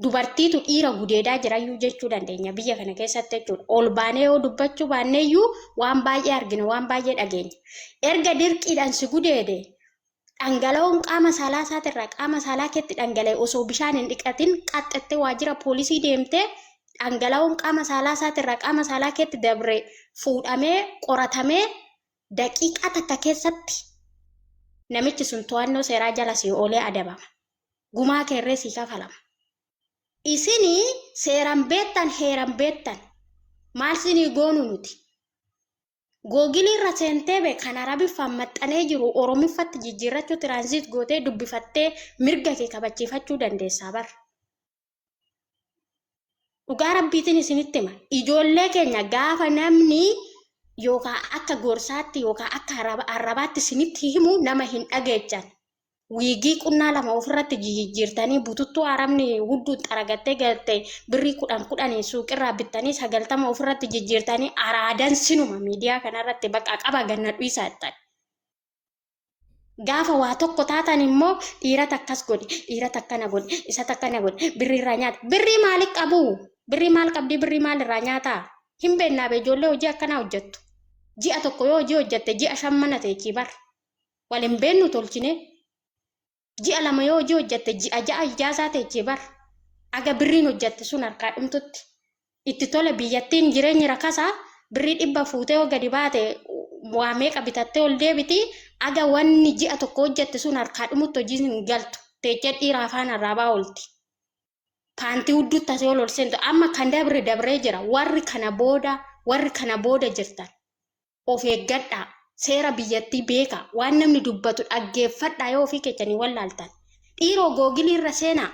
Dubartiitu dhiira gudeedaa jirayyuu jechuu dandeenya biyya kana keessatti jechuudha. Ol baanee yoo dubbachuu baanneeyyuu waan baay'ee argina, waan baay'ee dhageenya. Erga dirqiidhaan si gudeede, dhangala'oon qaama saalaa isaatirraa qaama saalaa keetti dhangala'e osoo bishaan hin dhiqatin qaxxattee waajjira poolisii deemtee, dhangala'oon qaama saalaa isaatirraa qaama saalaa keetti dabre fuudhamee qoratamee, daqiiqaa takka keessatti namichi sun to'annoo seeraa jala si oolee adabama. Gumaa keerree sii kafalama. Isini seeran beektan, heeran beektan, maal sinii goonu nuti? Googilii irra seentee be kan Arabiffaan maxxanee jiru Oromiffatti jijjiirrachuu, translate gootee dubbifattee mirga kee kabachiifachuu dandeessaa bar. Dhugaa Rabbiitiin isinitti hima. Ijoollee keenya gaafa namni yookaan akka gorsaatti yookaan akka arrabaatti isinitti himu nama hin dhageechan. Wiigii qunnaa lama ofirratti jijjiirtanii, bututtuu arabni hudduun xaragattee galte birrii 10 10 suuqirraa bittanii 90 ofirratti jijjiirtanii, araadan sinuma miidiyaa kanarratti bakka qaba ganna dhiisaa jettan. Gaafa waa tokko taatan immoo dhiirata akkas godhe, dhiirata akkana godhe, isata akkana godhe, birrii irraa nyaata. Birrii maali qabu? Birrii maal qabdi? Birrii maal irraa nyaataa? Hin beennaa be ijoollee hojii akkanaa hojjettu. Ji'a tokko yoo hojii hojjette ji'a 5 mana teechii bar. Wal hin beennu tolchine. Ji'a 2 yoo hojii hojjette ji'a 6 ijaasaa teechee bar. Aga birriin hojjette sun harkaa dhumtutti. Itti tole biyyattiin jireenyi rakasaa, birrii 100 fuutee yoo gadi baate waa meeqa bitattee ol deebiti. Aga wanni ji'a tokko hojjette sun harkaa dhumutti hojii hin galtu. Teechee dhiira afaan arraabaa oolti. Paantii hudduutti asii ol ol seentu. Amma kan dabre dabree jira. Warri kana booda jirtan, of eeggadhaa. Seera biyyattii beekaa. Waan namni dubbatu dhaggeeffadhaa yoo ofii keessanii wallaaltan. Dhiiroo, googilii irra seenaa.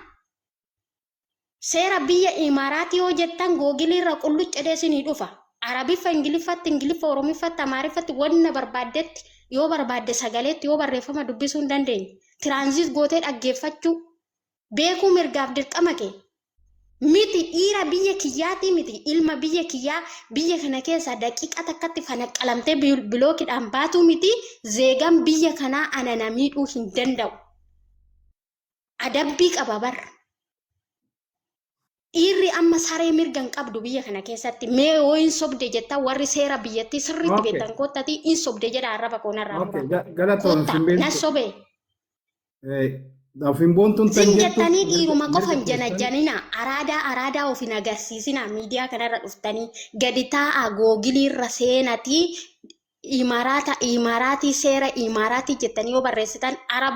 Seera biyya Imaaraatii yoo jettan googilii irra qulluccedee isinii dhufa. Arabiffa Ingiliffatti, Ingiliffa Oromiffatti, Amaariffatti, wanna barbaaddetti, yoo barbaadde sagaleetti, yoo barreeffama dubbisuu hin dandeenye, translate gootee dhaggeeffachuu, beekuu mirgaaf dirqama kee. Miti dhiira biyya kiyyaatii miti, ilma biyya kiyyaa biyya kana keessaa daqiiqa takkatti fanaqqalamtee bilookiidhaan baatuu miti, zeegaan biyya kanaa ana na miidhuu hin danda'u. Adabbii qaba bar. Dhiirri amma saree mirga hin qabdu biyya kana keessatti. Mee yoo hin sobde jettan, warri seera biyyattii sirriitti beektan koottatii hin sobde jedha, arraba koonarraa mura. Galatoon Kotta sin na sobee. Ofiin boontuun tan Zin jettu jettanii mirga dhiiruma mirga qofa hin keessan. janajjanina. Araadaa araadaa of hin agarsiisina. Miidiyaa kanarra dhuftanii gadi taa'aa, googilii irra seenatii Imaaraata, Imaaraatii, seera Imaaraatii jettanii yoo barreessitan, Arab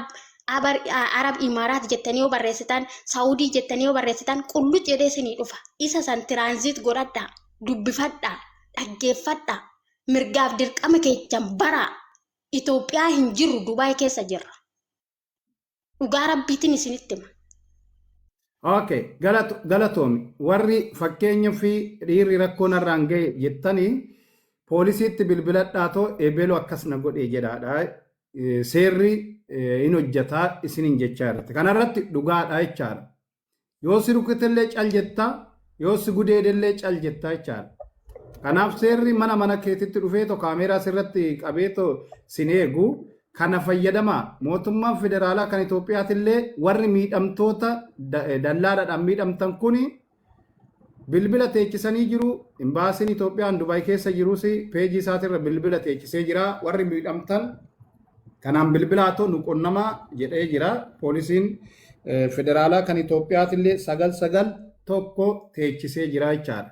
Abar Arab Imaaraat jettanii yoo barreessitan, Saawudii jettanii yoo barreessitan, qulluc jedhee isinii dhufa. Isa san translate godhadhaa, dubbifadhaa, dhaggeeffadhaa, mirgaaf dirqama keechan baraa. Itoophiyaa hin jirru, Dubaay keessa jirra. Dhugaa Rabbiitiin isinitti hima. Okay, galatoomi. Warri fakkeenya fi dhiirri rakkoo narraan gahe jettanii poolisiitti bilbiladhaatoo ebelu akkas na godhe jedhaadha. Seerri hin hojjetaa isiniin jechaa jirti. Kanarratti dhugaadha jechaadha. Yoo si rukutellee cal jettaa, yoo si gudeedellee cal jettaa jechaadha. Kanaaf seerri mana mana keetitti dhufeetoo kaameeraa sirratti qabeetoo sin eegu. Kana fayyadamaa. Mootummaan federaalaa kan Itoophiyaatillee warri miidhamtoota dallaadhaadhaan miidhamtan kuni bilbila teechisanii jiru. Imbaasiin Itoophiyaan Dubaay keessa jirus peejii isaatirra bilbila teechisee jira. Warri miidhamtan kanaan bilbilaatoo nu qunnamaa jedhee jira. Poolisiin federaalaa kan Itoophiyaatillee 991 teechisee jira jechaadha.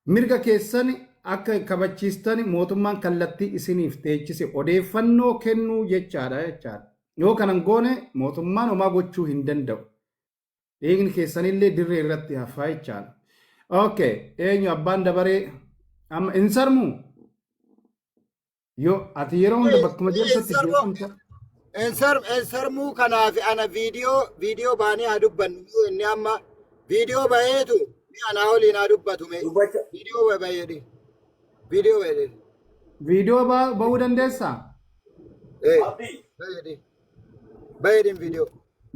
Mirga keessan akka kabachiistan mootummaan kallattii isiniif teechise odeeffannoo kennuu jechaadha jechaadha. Yoo kanan goone mootummaan homaa gochuu hin danda'u. Dhiigni keessanillee dirree irratti hafaa jechaadha. Okay, eenyu abbaan dabaree amma hin sarmuu? Yoo ati yeroo hunda bakkuma deemtutti jeequmsa. Ensarmuu kanaaf ana viidiyoo baanee haa dubbannu. Inni amma viidiyoo baheetu ni anaa waliin haa dubbatu mee. Dubbata. Viidiyoo baheedhi. Viidiyoo baheedhi. Viidiyoo bahuu dandeessaa? Ee Abdii. baheedhi. Baheedhin viidiyoo.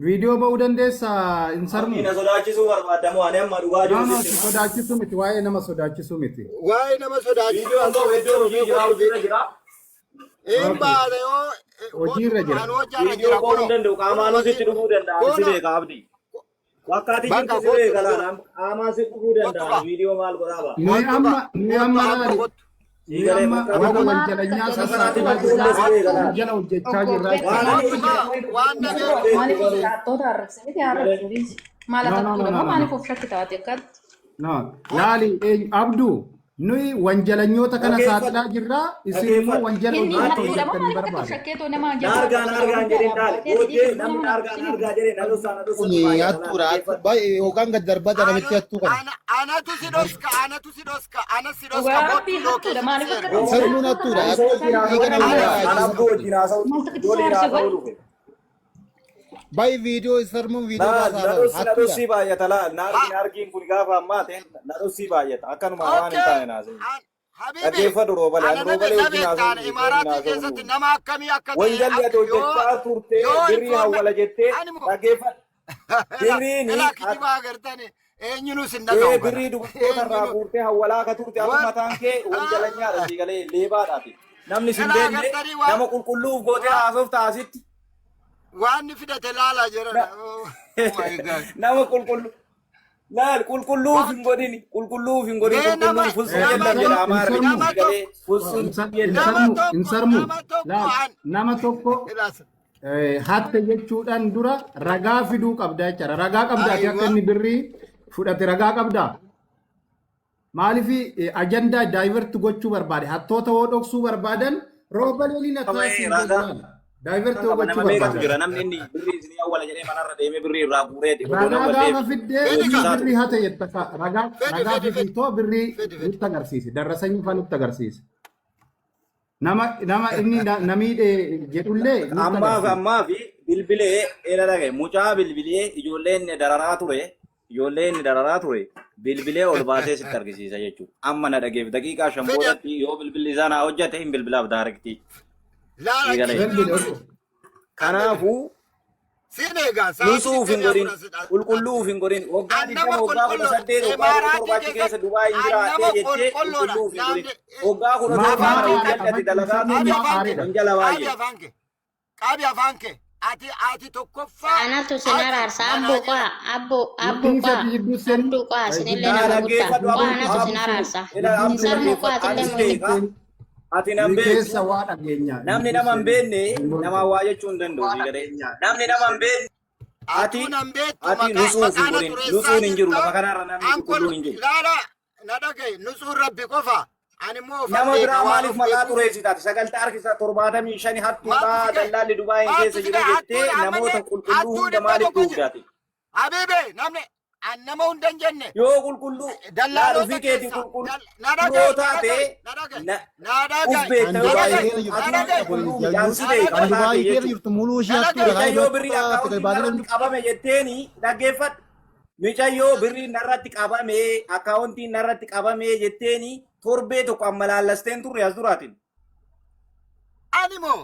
Viidiyoo bahuu dandeessaa hin Abdii, sarmuu? na sodaachisuu barbaadamu, ani amma dhugaa No, jiru no, sitti si hima. sodaachisuu miti, waa'ee nama sodaachisuu miti. Waa'ee nama sodaachisuu Viidiyoon koo iddoo hojii jira, hojiirra jira. Hin baate yoo Hojiirra jira. Ani hojjaarra Viidiyoo jira koo hin kunoo. danda'u, qaamaanis itti dhufuu danda'a, ani si Kunoo. beeka, Abdii. Bakka ati Bakka jirtu si kottu beeka na dura. laala. Qaamaan si dhufuu Kottu danda'a. kaa. Viidiyoo maal godhaa ba'a. Nuyi Kottu amma kaa. nuyi Kottu amma abbo laali kottu. Sii nuyi galee amma bakka warra ati wal jalanyaa bakka ati sassaabaa jirtu jirra illee si beeka laala. wanjala hojjechaa jirra Waan jechaadha. ani Kottu kaa. hojjetu Waan na beektu beektu. Maaliif garuu. jiraattoota arrabsite arrabsite maal No no no atattuudha no moo no maaliif of shakki taate akkatti? no laali abduu nuyi wanjalanyoota kana Dhaggeeffadhu. saaxilaa jirra isin immoo Dhaggeeffadhu. wanjala Inni hojjechuu hattuudha moo jettanii maaliif akkatti of barbaada. shakkeetoo nama jabaa Naargaa arrabsite naargaan guddaadha jedheen taale. abbaa Booddee keetii namni nama naargaa arrabsine. naargaa jedhee na dhossaa na Kun dhossatu baay'ata laala. hattuudha. Dhaggeeffadhu. Baay'ee yookaan gad darbata namitti hattuu kana. Anatu si dhoska. Anatu si dhoska. Ana si dhoska. Dhugaa Kottu rabbii hattuudha location maaliif si erga. akkatti of Sarmuun shakkeetoo hattuudha. Isa taate? wajjin Hattuu dhiiga haasa'uu nama dhufe. Ana Ana ajjeesa abduu wajjin haasa'uu Maaltu dhufe. itti Waliin saarse haasa'uu godhe? dhufe. Baay'ee viidiyoo sarmuun viidiyoo Laal baasaa na baala. dhossi na Hattuudha. dhossii baay'ata laal. Ha. Naargiin kun gaafa ammaa ta'e na dhossii baay'ata. Akkanuma waan hin Okay. taane naasa'u. Habibi. Dhaggeeffadhu roobalee. Ana Ani na roobalee wajjin beektaan haasa'uu dhufe. Waliin imaaraatii haasa'uu keessatti dhufe. nama akkamii akka ta'e Wanjalli ati akka yoo hojjechaa turte yoo birrii informe hawwala jettee ani moo dhaggeeffadhu. Birriin elaa kijibaa agartani eenyunus hin dhaga'u kana birrii dubartoota irraa eenyunu guurtee hawwalaa akka turte ati wan mataan kee wanjalanyaadha sii galee leebaadhaati. Namni sin elaa beekne agartanii waan nama qulqulluuf gootee waan haasofta asitti. waan ni fidate laalaa jedhan oh my god Nama qulqulluu laal qulqulluuf hin what godhin qulqulluuf hin godhin mee nama qulqulluun fulsuu nama የለም jedha tokko amaarri nama sii galee tokko fulsuun የለም. nama Insarmu tokko insarmu nama tokko laal an nama tokko ilaasa hatte jechuudhaan dura ragaa fiduu qabda jechaadha. Ragaa qabdaati akka aywa inni birrii fudhate ragaa qabdaa. Maaliif ajandaa daayivert gochuu barbaade hattoota hoo dhoksuu barbaadan rooba leeliin Qabee akkaasiin ragaa godhu daayivert hoo qaba gochuu nama meeqatu barbaadan. jira namni inni birrii isinii awwala jedhee manarra deemee birrii irraa guuree odoo Ragaa nama gaafa deeme fiddee fedi inni ka hojjechiisaa ture. birrii hate jetta ragaa fedi ragaa fedi fedi fidii too birrii fedi fedi nutti agarsiise darrasanyii faa nutti agarsiise. Nama nama inni namiidhe jedhullee nutti Ammaaf agarsiise. ammaaf bilbilee eela dhagaye mucaa bilbilee ijoollee inni dararaa ture ijoollee inni dararaa ture bilbilee ol baasee sitti argisiisa jechuudha. Amma na dhageef daqiiqaa 5 fedi boodatti yoo bilbilli isaa naa hojjete hin bilbilaaf daarektii. laala Sii galee. Bilbile kijibaa oke. miti Kanaafuu siin eegaa sa'aatii nusuuf hin digdamii godhin afur as qulqulluuf hin godhin waggaa an nama 20 waggaa qulqulloodha 18 waggaa 17 imaaraatii achi keessa keessatti Dubaay hin an nama jiraadhee jettee qulqulloodha qulqulluuf hin godhin namni waggaa 17 Maaf afaan mara kee aaraadha wanjalli ati afaan dalagaa insarmuun qaabi turte maaf afaan kee aareedha. wanjala qaabi baay'ee. afaan kee qaabi afaan kee ati ati tokkoffaa Anatu sin ati araarsa abbo manaajera qo'a abbo abbo Inni qo'a isa jidduu seen abduu qo'a sinillee Naa nama guddaa dhaggeeffadhu qo'a abduu anatu sin abduu araarsa ila hin abduu sarmu qo'a dhaggeeffadhu atillee anis mooti beeka ati nan nu beektu keessa waa dhageenya namni jidduu nama hin seen beekne hin namaa mortu. waa jechuu hin danda'u sii galee namni nama hin beekne ati atuu nan beektu ati maqaa nusuuf hin maqaa na godhin xureessaa nusuun hin jiru jirta lafa kanarra namni an kun qulqulluun hin jiru. laala na dhagaye nusuun rabbi qofa ani immoo ofan Nama beeka biraa waan maaliif of maqaa beekuuf xureessitaati? Sagalta harkisa 75 maaltu hattuudhaa si gahe dallaalli Dubaayin maaltu keessa si jiru gahe jettee hattuudha namoota ammallee qulqulluu hattuu hunda dhibba maaliif tokko jira duugdaati? habiibe namni an nama hunda hin jenne Yoo qulqulluu laal dallaalota ofii keetii keessa na qulqulluu dhagaye yoo na taate dhagaye na dhagaye na na uf dhagaye beekta Kan yoo na Dubaay dhagaye baay'ee keessa na ati jirtu dhagaye qulqulluu kun miti ansi na beeka kan mataa dhagaye kee Dubaay keessa jechuudha. jirtu muluu ishee na hattuudha. dhagaye Kan Mucayyoo birrii dubartoota akkaawuntiin baatee narratti qabame jetteeni dhaggeeffadhu. Mucayyoo birrii narratti qabame akkaawuntiin narratti qabame jetteeni torbee tokko amma laallasteen turre as duraatiin. ani moo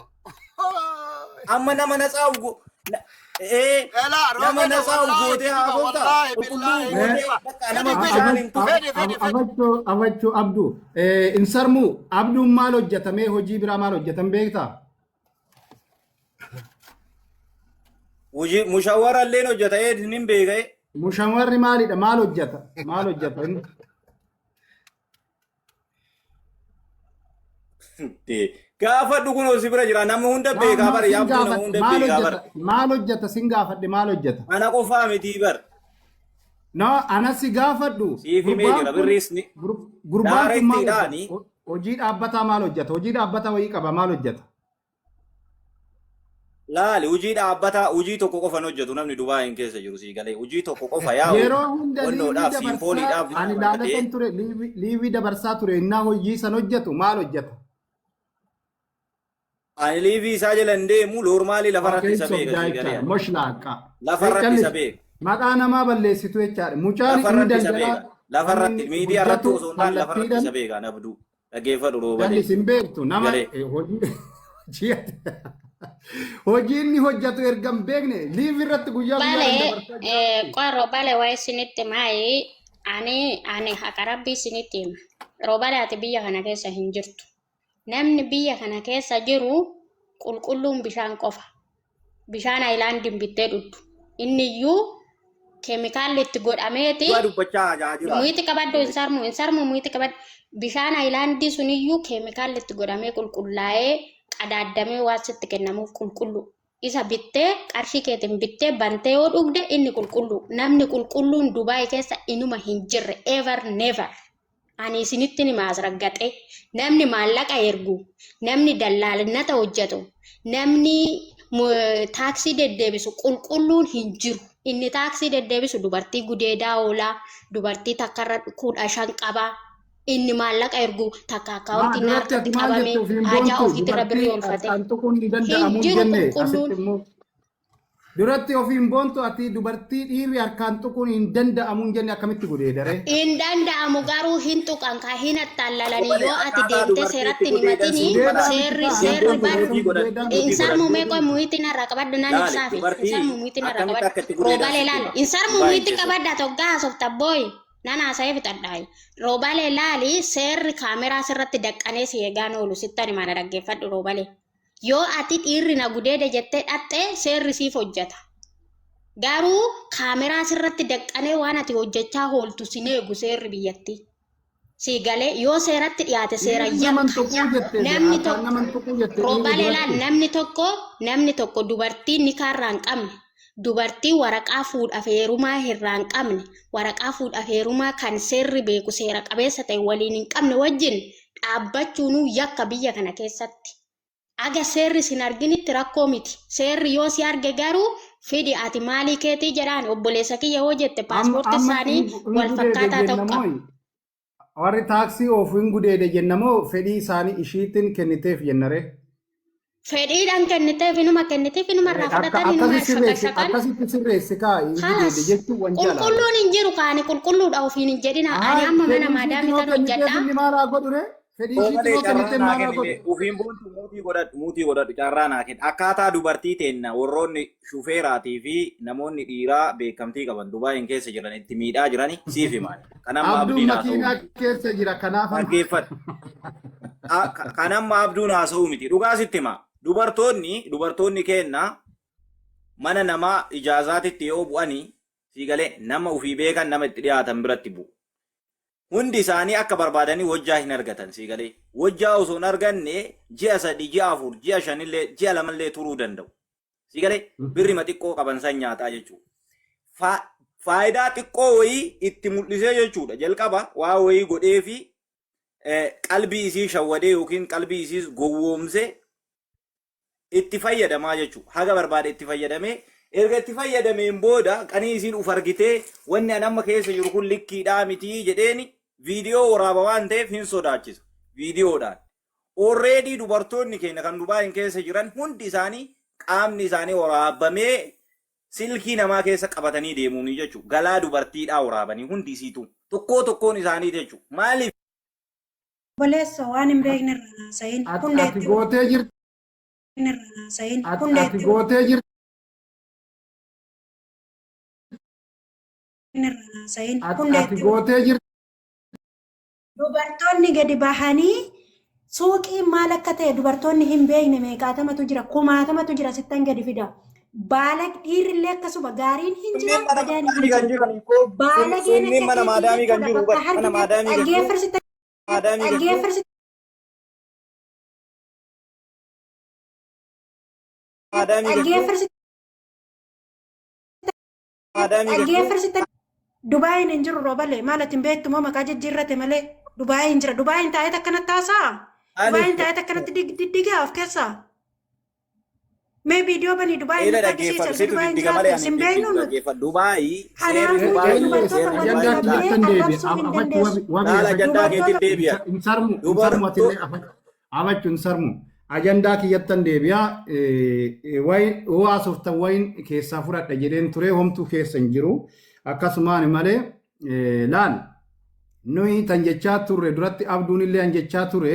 Amma nama natsaa ee elaa nama roobada natsaa wallaahi gootee kijiba haasofta wallaahi qulqulluu billaahi gootee kijiba bakka nama fedi fedi bishaan hin tuqne. fedi fedi fedi Abachoo abachoo abduu insarmuu abduun maal hojjetamee hojii biraa maal hojjetan beektaa? Hojii mushawwara illeen hojjeta ee nin beeka ee. Mushamarri maalidha maal hojjeta maal hojjeta inni? Gaafa dhuguun si bira jira nama hunda beekaa Maal bara sin yaabduu nama gaafadhe hunda maal beekaa bara. hojjeta maal hojjeta sin gaafadhe maal hojjeta? Ana qofaa miti bar. No ana si gaafadhu Siif himee gurbaan jira kun birriis ni gurbaan kun maal hojjeta? daarektiidhaani Hojii dhaabbataa maal hojjeta? Hojii dhaabbataa wayii qaba maal hojjeta? laali hojii dhaabbataa hojii tokko qofan hojjetu namni Dubaayin keessa jiru sii galee hojii tokko qofa yaa'u Yeroo hunda liivii wannoodhaaf dabarsaa simpooliidhaaf ani laalatan ture liivii dabarsaa ture innaa hojii san hojjetu maal hojjeta? Ani liivii isaa jala hin deemu noormaalii lafarratti isa Fakkeessa beeka obdaa sii galee jechaadha. Moshlaaqqa. lafarratti isa beeka. Maqaa namaa balleessitu jechaadha. Mucaan inni Lafarratti isa daldalaa beeka. Lafarratti inni miidiyaa irratti hojjetu osoo hin taane lafarratti kallattiidhaan isa beeka nabduu dhaggeeffadhu roobalee. jallis hin beektu nama Galee. hojii hojii inni hojjetu erga hin beekne liivii irratti guyyaa guyyaadhaan Bale, dabarsaa jiraatti. qorro bale waa'ee isinitti maayi ani ani haqa rabbii isinitti hima. Roobale ati biyya kana keessa hin jirtu. Namni biyya kana keessa jiru qulqulluun bishaan qofa. Bishaan ayilaandiin bittee dhugdu. Inni iyyuu Keemikaalli itti godhameeti. Dhugaa dubbachaa hajaa jira. Muyitti qabaddu hin sarmu hin sarmu muyitti qabaddu. Bishaan ayilaandii suniyyuu keemikaalli itti godhamee qulqullaa'ee qadaaddamee waan sitti kennamuuf qulqullu. Isa bittee qarshii keetiin bittee bantee yoo dhugde inni qulqullu. Namni qulqulluun Dubaay keessa inuma hin jirre ever never. Ani isinitti ni maas raggaxe. Namni maallaqa ergu, namni dallaalinata hojjetu, namni taaksii deddeebisu qulqulluun hin jiru. Inni taaksii deddeebisu dubartii gudeedaa oolaa, dubartii takkarra 15 qabaa. Inni maallaqa ergu takka Maa akkaawuntiin duratti harkatti ati maal qabame jette ofiin haajaa boontu ofiitirra birrii dubartii oolfate. harkaan tuquun hin Hin danda'amu hin jiru jenne asitti qulqulluun. immoo duratti ofiin boontu ati dubartii dhiirri harkaan tuquun hin danda'amu hin jenne akkamitti gudeedare? Hin danda'amu garuu hin tuqan kaa hin attaallalanii Obbolee yoo ati akkaataa deemtee dubartiitti seeratti hin gudeedan himatini siif Gudeedaa mala. miti seerri kaa Ofiin seerri boontu bar harkaan muutii godhadhu gudeedaa muutii hin miti. sarmu godhadhu. mee qoy muhiitiin irraa qabadhu nan Laali ibsaafi hin dubartii sarmu muhiitiin irraa akkamitti qabadhu akka itti gudeedan roobalee sitti laal hima. hin sarmu Dubaay muhiitti keessatti. qabadha toggaa haasofta booyi nan haasa'ee fixadhaayi roobalee laali seerri kaameraa sirratti daqqanee si eegaan oolu sittan himaana dhaggeeffadhu roobalee yoo ati dhiirri na gudeede jettee dhaxxee seerri siif hojjeta. Garuu kaameraa sirratti daqqanee waan ati hojjechaa ooltu sin eegu seerri biyyattii. Si galee yoo seeratti dhiyaate seera Dhiirri naman yakka. tuquu jette Namni harkaan tokko naman tuquu jette dhiirri roobaalee laal duratti. namni tokko dubartii nikaa irraa hin qabne dubartii waraqaa fuudhaaf heerumaa irraa hin qabne waraqaa fuudhaaf heerumaa kan seerri beeku seera qabeessa ta'e waliin hin qabne wajjin dhaabbachuunuu yakka biyya kana keessatti. Aga seerri sin arginitti rakkoo miti. Seerri yoo si arge garuu fidi ati maalii keetii jedhaan obboleessa kiyya yoo jette Amma paaspoortii amma isaanii hin wal gudeede fakkaataa ta'uu jenna qaba. moo warri taaksii oofu hin gudeede jenna moo fedhii isaanii ishiitiin kenniteef jennare? Fedhiidhaan kenniteef inuma kenniteef inuma irraa Akka fudhatan inuma akkasi sirreessi shaqashaqan. akkasitti sirreessi kaa hin Kalas gudeede jechuun wanjalaadha. qulqulluun hin jiru kaani qulqulluudha ofiin hin jedhina. Ani Haa amma mana fedhii ishiitiin maadaamii yoo tan kenniteef hojjedha. inni maal haa godhu ree? Fedhii ishiitiin Roobalee yoo carraa kenniteef naa maal haa kenni godhu? mee ofiin boontu muutii godhadhu muutii godhadhu carraa naa kenni. Akkaataa dubartii teenna warroonni shufeeraatii fi namoonni dhiiraa beekamtii qaban Dubaayin keessa jiran itti miidhaa jirani siif himaani. Kan amma Abduun abdiin haasa'uu makiinaa miti. keessa jira kanaaf amma. Dhaggeeffadhu. Kan amma abduun haasa'uu miti. Dhugaa sitti hima. Dubartoonni keenna mana namaa ijaazaatitti yoo bu'anii sii galee nama ofii beekan nama itti dhiyaatan biratti bu'u. Hundi isaanii akka barbaadanii wajjaa hin argatan sii galee. Wajjaa osoo hin arganne ji'a 3, ji'a 4, ji'a 5llee, ji'a 2llee turuu danda'u. Sii galee birrima xiqqoo qaban san nyaataa jechuudha. Faayidaa xiqqoo wayii itti mul'isee jechuudha. Jalqaba waa wayii godhee fi qalbii isii shawwadee yookiin qalbii isiis gowwoomsee itti fayyadamaa jechuudha. Haga barbaade itti fayyadamee erga itti fayyadameen booda qanii isiin uf argitee wanni an amma keessa jiru kun likkiidhaa mitii jedheeni viidiyoo waraaba waan ta'eef hin sodaachisa. Viidiyoodhaan. Already dubartoonni keenya kan Dubaayin keessa jiran hundi isaanii qaamni isaanii waraabamee silkii namaa keessa qabatanii deemuuni jechuudha. Galaa dubartiidhaa waraabanii hundi isiitu. Tokkoo tokkoon isaanii jechuudha. Maaliif? Obboleessa waan hin beekne irraa haasa'in. Ati Hundee ati gootee jirti irraa haasa'in. ati Hundee ati gootee jirti irraa haasa'in. ati Hundee ati gootee jirti. Dubartoonni gadi bahanii suuqii maal akka ta'e dubartoonni hin beekne meeqaatamatu jira kumaatamatu jira sittan gadi fida. Baala dhiirrillee akkasuma gaariin hin jira Sunneen mana badaan hin maadaamii kan jira. jiran koo Baalageen sunneen akka mana keetii maadaamii kan jechuudha jiru bakka mana harki maadaamii kan jiru dhaggeeffarsita maadaamii kan jiru dhaggeeffarsita maadaamii kan jiru dhaggeeffarsita maadaamii kan jiru dhaggeeffarsita Dubaayin hin jiru roobalee maal ati hin beektu moo maqaa jijjiirrate malee Dubaayin jira Dubaayin taa'ee akkanatti haasa'a Dubaayin Maaliif taa'ee akkanatti diddigaa of keessaa Mee viidiyoo banii Dubaayin Eela nutti agarsiisa dhaggeeffadhu erga situ Dubaayin diddiga malee jiraate ani sin hin beeknu diddigu nuti dhaggeeffadhu. Dubaayii seerri Kanaafuu Dubaayii dubartoota seerri walitti Ajandaa Dubaayii qabdee kiyyattan deebi'e. arrabsuu hin Afachu dandeessu. wabi laala ajandaa afachu keetiin Dubartoota deebi'a. hin sarmu hin sarmu Dubartoo atillee afachu hin sarmu. Ajandaa kiyyattan deebi'a. Wayin haasoftan wayin keessaa fudhadha jedheen ture homtuu keessa hin jiru. Akkasumaan malee laal nuyi tan jechaa turre duratti abduun illee an jechaa ture.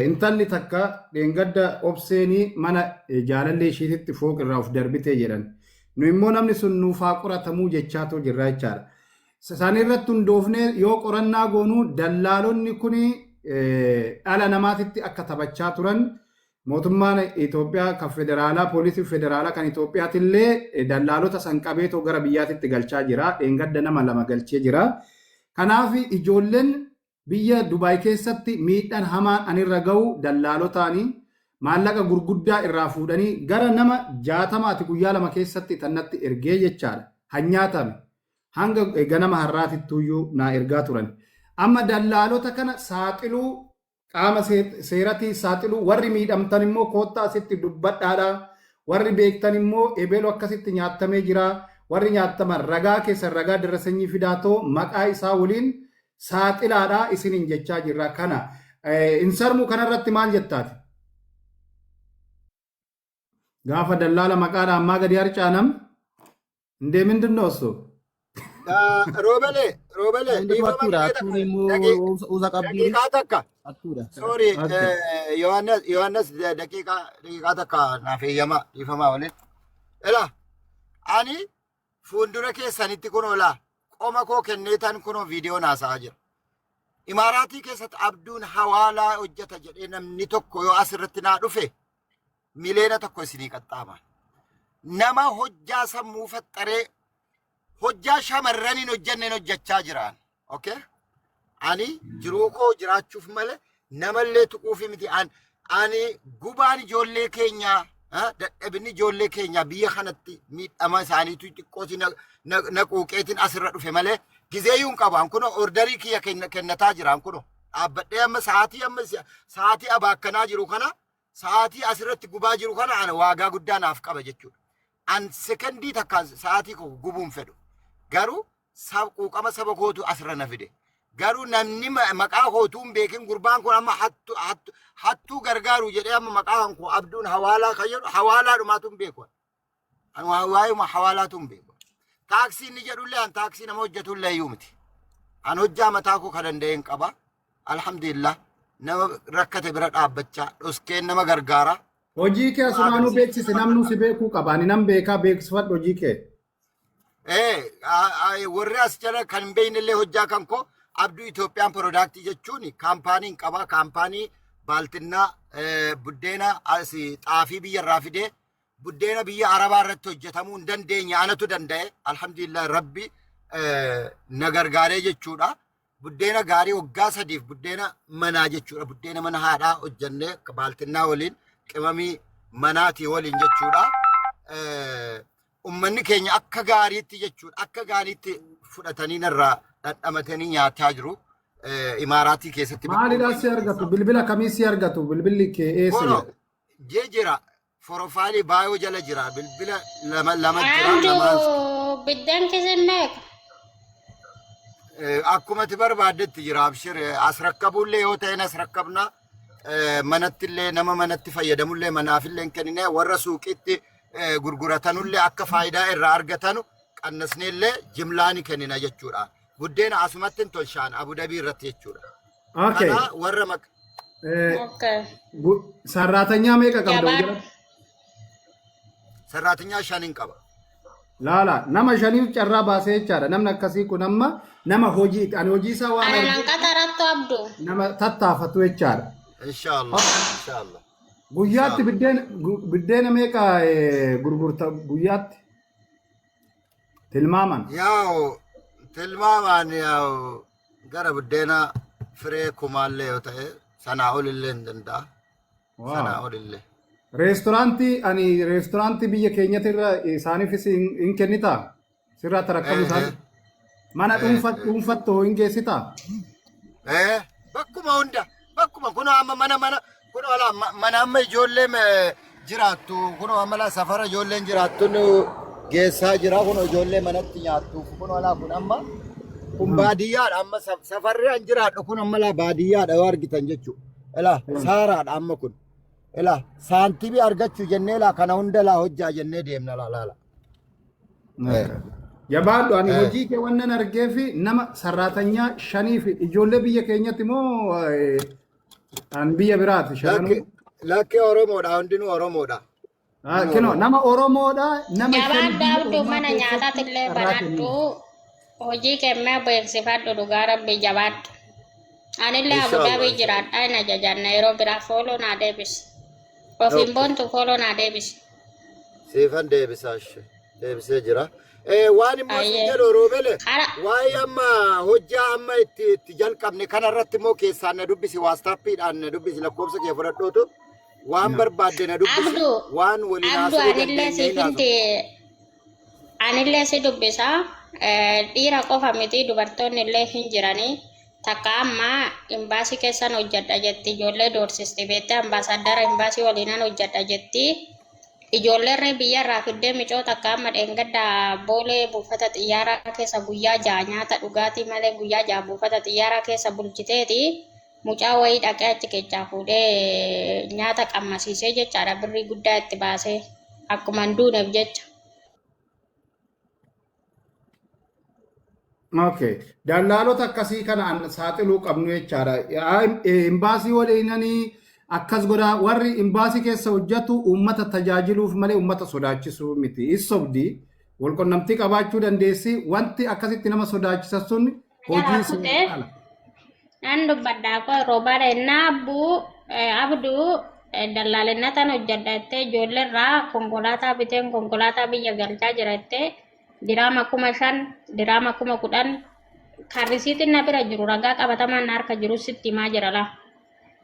Intalli takka dheengadda obseenii mana jaalallee ishiititti fooq irraa of darbite jedhan. Nu immoo namni sun nuuf haa qoratamuu jechaatu jirra jechaadha. Isaan irratti hundoofnee yoo qorannaa goonuu dallaalonni kun dhala namaatitti akka taphachaa turan Mootummaan Itoophiyaa kan federaalaa poolisii federaalaa kan Itoophiyaatillee dallaalota san qabeetoo gara biyyaatitti galchaa jira. Dheengadda nama lama galchee jira. Kanaaf ijoolleen biyya Dubaay keessatti miidhaan hamaan anirra gahu dallaalotaanii maallaqa gurguddaa irraa fuudhanii gara nama 60 guyyaa 2 keessatti tannatti ergee jechaadha. Hanyaatame. Hanga ganama har'aatittuyyuu naa ergaa turan. Amma dallaalota kana saaxiluu qaama seeratii saaxiluu warri miidhamtan immoo koottaa asitti dubbadhaadha. Warri beektan immoo ebelu akkasitti nyaatamee jira. Warri nyaattaman ragaa keessan ragaa darasanyii fidaatoo maqaa isaa waliin saaxilaadha isiniin jechaa jirra kana. Insarmuu kanarratti maal jettaati? Gaafa dallaala maqaadha ammaa gadi harcaanam indee mindin ነው እሱ? Roobele, roobele, Inni dhiifama hattuudha. illee Hattuun takka immoo usa qabdiin daqiiqaa takka. hattuudha. Sorry, Okay. Yohaannes, Yohaannes daqiiqaa takka naaf eeyyama dhiifamaa waliin. Ela, ani fuuldura keessanitti kunoo laa qoma koo kenneetan kunoo viidiyoon haasa'aa jira. Imaaraatii keessatti abduun hawaalaa hojjeta jedhee namni tokko yoo asirratti naa dhufe 1 miliyoona isinii qaxxaama. Nama hojjaa sammuu faxxaree hojjaa shamarraniin hojjanneen hojjechaa jiraan. Okay? Ani jiruu koo jiraachuuf malee namallee tuquufi miti. Ani gubaan ijoollee keenyaa dadhabinni ijoollee keenyaa biyya kanatti miidhama isaaniitu xiqqooti na quuqeetiin asirra dhufe malee gizeeyyuu hin qabu. An kunoo orderii kiyya kennataa jira. An kunoo dhaabbadhee amma sa'aatii abaakkanaa jiru kana sa'aatii asirratti gubaa jiru kana ana waagaa guddaa naaf qaba jechuudha. An sekondii takkaan sa'aatii koo gubuun fedhu. Garuu quuqama saba kootu asirra na fide. Garuu namni maqaa kootuu hin beekin gurbaan kun amma hattuu gargaaru jedhee amma maqaan koo abduun hawaalaa kan jedhu hawaalaa dhumaatu hin beeku. Ani waa'uma hawaalaatu hin beeku. Taaksii inni jedhullee an taaksii nama hojjetullee iyyuu miti. An hojjaa mataa koo kan danda'een qaba. Alhamdulillah, nama rakkate bira dhaabbachaa dhoskeen nama gargaara. Hojii kee asumaanuu beeksise namnu si beekuu qaba. Ani nan beekaa beeksifadhu hojii kee. Warri as jala kan hin beeknellee hojjaa kan koo Abduu Itoophiyaan Product jechuun kaampaaniin qaba. Kaampaanii baaltinnaa buddeena as xaafii biyya irraa fidee buddeena biyya Arabaa irratti hojjetamuu hin dandeenye anatu danda'e. Alhamdulillah, Rabbi na gargaaree jechuudha. Buddeena gaarii waggaa 3f buddeena manaa jechuudha. Buddeena mana haadhaa hojjennee baaltinnaa waliin qimamii manaatii waliin jechuudha. Ummanni keenya akka gaariitti jechuudha. Akka gaariitti fudhatanii narraa dhandhamatanii nyaataa jiru. Imaaraatii keessatti. Maalidhaan si argatu? Bilbila kamii si argatu? Bilbilli kee eessa Kono jira? jee jira. Profile bio jala jira. Bilbila lama lama jira. Andu Lamaan biddeen kisin meeqa? Akkuma ati barbaaddetti jira. Abshir, as rakkabullee yoo ta'e as rakkabna. Manattillee nama manatti fayyadamullee manaafillee hin kennine, warra suuqiitti gurguratanullee akka faayidaa irraa argatanu qannasneellee jimlaa ni kennina jechuudha. Buddeena asumatti hin tolchaan Abu Dhabii irratti jechuudha. Okay. Kana warra Okay. Sarraatanyaa meeqa qabda Jabaan. hojii? Sarraatinyaa shanin qaba. Laala, nama shaniif carraa baasee jechaadha. Namni akkasii kun amma nama hojii ani hojii isaa waan Ana nan argeef qaxarattu abdu. nama tattaafatu jechaadha. Inshaallah. Inshaallah. Guyyaatti buddeena meeqa gurgurta guyyaatti? Tilmaaman. Yaa'u tilmaamaan yaa'u gara buddeena firee kumaallee yoo ta'e sanaa olillee hin danda'a. Sanaa olillee. Reesturaantii ani reesturaantii biyya keenyatti irra isaaniifis hin kennitaa? Sirraa tarakkabu isaanii. Mana dhuunfattu hin geessitaa? Bakkuma hunda bakkuma kunoo amma mana kunoo ala mana amma ijoollee jiraattu kunoo amma laa safara ijoolleen jiraattu nu geessaa jira, kunoo ijoollee manatti nyaattuuf kunoo alaa kun amma kun baadiyyaadha, amma safarri an jiraadhu kun amma laa baadiyyaadha yoo argitan jechuudha. Ilaa saaraadha amma kun. Ilaa saantibii argachuu jennee laa kana hunda laa hojjaa jennee deemna laa laala. Jabaadhu, ani hojii kee wannan argee fi nama sarraatanyaa shanii fi ijoollee biyya keenyatti moo an biyya biraati shananuu? Lakkee Oromoodha, hundinuu Oromoodha. Ah, kinoo nama Oromoodha nama shan Jabaadhu biyya abdu ormaa mana keessatti nyaataatillee carraa banadhu. kennu. Hojii kemmee beeksifadhu, dhugaa rabbi jabaadhu. Anillee Abu Inshaallah. Dhabii jiraadha hin ajajanna yeroo biraa fooloo naa deebisi. Ofiin Okay. boontu follow naa deebisi. Siifan deebisaa ishee. Deebisee jira. Waan immoo siin Ayyee. jedhu Roobele Kara waa'ee amma hojjaa amma itti jalqabne kanarratti immoo keessaan na dubbisi WhatsAppiidhaan na dubbisi lakkoofsa kee fudhadhootu waan barbaadde na dubbisi Abdu waan waliin Abdu haasa'uu anillee dandeenye hin siifinti haasofna. anillee si dubbisa. Dhiira qofa miti dubartoonni illee hin jiranii. Takka amma imbaasii keessan hojjedha jetti ijoollee doorsisti beektee ambaasaadara imbaasii waliinan hojjedha jetti. Ijoolleerree biyyarraa fiddee micoo takka amma dheengadda boolee buufata xiyyaaraa keessa guyyaa 6 nyaata dhugaatii malee guyyaa 6 buufata xiyyaaraa keessa bulchiteeti. Mucaa wayii dhaqee achi keessaa fuudhee nyaata qammasiisee jechaadha birrii guddaa itti baasee akkuma hin duuneef jecha. Okay. Dallaalota akkasii kana saaxiluu qabnu jechaadha. Imbaasii waliinanii akkas godhaa warri imbaasii keessa hojjetu uummata tajaajiluuf malee uummata sodaachisuu miti. Is sobdi walqunnamtii qabaachuu dandeessi. Wanti akkasitti nama sodaachisa sun Jalaa hojii kutee seeraan ala. Nan dubbadhaa koo roobaadha innaa abbuu abduu dallaalinnataan hojjedha jettee ijoolleerraa konkolaataa biteen konkolaataa biyya galchaa jira jettee diraama 5,000 diraama 10,000 kan risiitiin na bira jiru ragaa qabatamaan na harka jiru sitti himaa jira laa.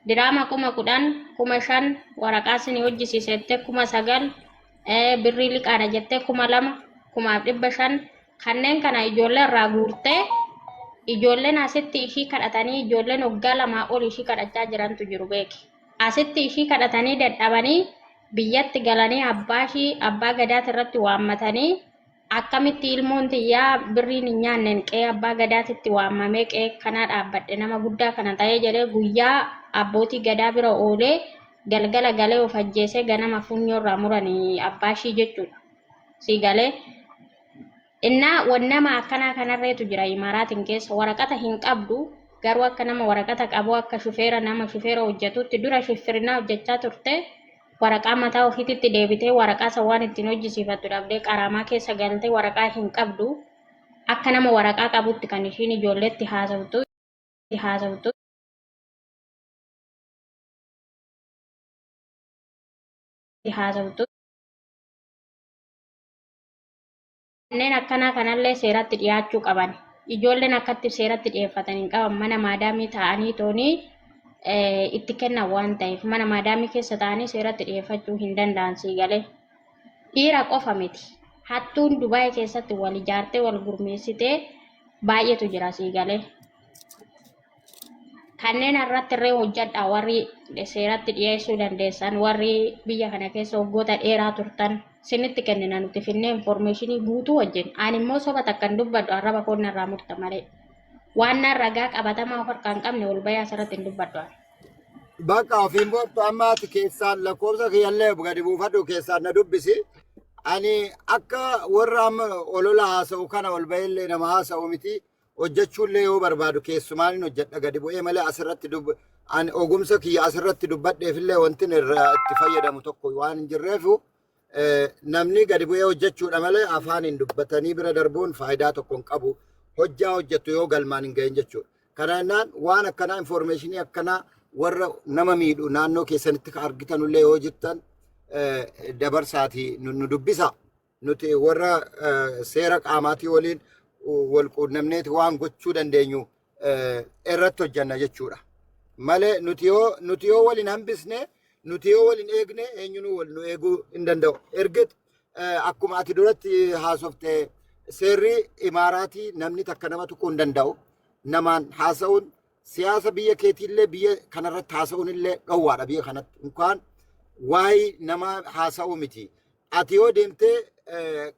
Diraama 10,000 5,000 waraqaa isin hojjisiise jettee 9,000 birrii liqaadha jettee 2,000 2,500 kanneen kana ijoollee irraa guurtee ijoolleen asitti ishii kadhatanii ijoolleen waggaa 2 ol ishii kadhachaa jirantu jiru beeki. Asitti ishii kadhatanii dadhabanii biyyatti galanii abbaa ishii abbaa gadaati irratti waammatanii akkamitti ilmoon tiyyaa birriin hin nyaannen qe'ee abbaa gadaatitti waamamee qe'ee kanaa dhaabbadhe nama guddaa kana ta'ee jedhee guyyaa abbootii gadaa bira oolee galgala galee of ajjeesee ganama funyoo irraa muranii abbaa ishii jechuudha. Sii galee innaa wannama akkanaa kanarreetu jira Imaaraatiin keessa waraqata hin qabdu garuu akka nama waraqata qabu akka shufeera nama shufeera hojjetutti dura shuffirinaa hojjechaa turte waraqaa mataa ofiititti deebitee waraqaa san waan ittiin hojjisiifattu dhabdee qaraamaa keessa galtee waraqaa hin qabdu akka nama waraqaa qabutti kan ishiin ijoolleetti haasoftu. Haasoftu. Kanneen akkanaa kanallee seeratti dhiyaachuu qaban. Ijoolleen akkatti seeratti dhiyeeffatan hin qaban mana maadaamii taa'anii toonii itti kennan waan ta'eef mana maadaamii keessa taa'anii seeratti dhiyeeffachuu hin danda'an sii galee. Dhiira qofa miti. Hattuun Dubaay keessatti wal ijaartee wal gurmeessitee baay'eetu jira sii galee. Kanneen irratti illee hojjedha warri seeratti dhiyeessuu dandeessan warri biyya kana keessa waggoota dheeraa turtan sinitti kennina nuti finnee information guutuu wajjin. Ani immoo soba takka hin dubbadhu arraba koon irraa murta malee. Waan naan ragaa qabatamaa of harkaa hin qabne ol bayyaa asirratti hin dubbadhu ani. Bakka ofiin boontu amma ati keessaan lakkoofsa kiyyallee gadi buufadhu keessaan na dubbisi. Ani akka warra amma olola haasa'u kana ol bahillee nama haasa'u miti. Hojjechuullee yoo barbaadu keessumaan hin hojjedha gadi bu'ee malee asirratti dub ani ogumsa kiyya asirratti dubbadheefillee wanti irraa itti fayyadamu tokko waan hin jirreefu namni gadi bu'ee hojjechuudha malee afaan hin dubbatanii bira darbuun faayidaa tokko hin qabu. Hojjaa hojjettu yoo galmaan hin gahin jechuudha. Kana jennaan waan akkanaa information akkanaa warra nama miidhu naannoo keessanitti ka argitanullee yoo jirtan dabarsaatii nu dubbisa. Nuti warra seera qaamaatii waliin wal quunnamneeti waan gochuu dandeenyu irratti hojjanna jechuudha. Malee nuti yoo waliin hambisne nuti yoo waliin eegne eenyunuu wal nu eeguu hin danda'u. Ergit akkuma ati duratti haasofte seerri imaaraatii namni takka nama tuquu hin danda'u. Namaan haasa'uun siyaasa biyya keetiillee biyya kanarratti haasa'uun illee dhowwaadha biyya kanatti. Inkaan waa'ee nama haasa'uu miti. Ati yoo deemtee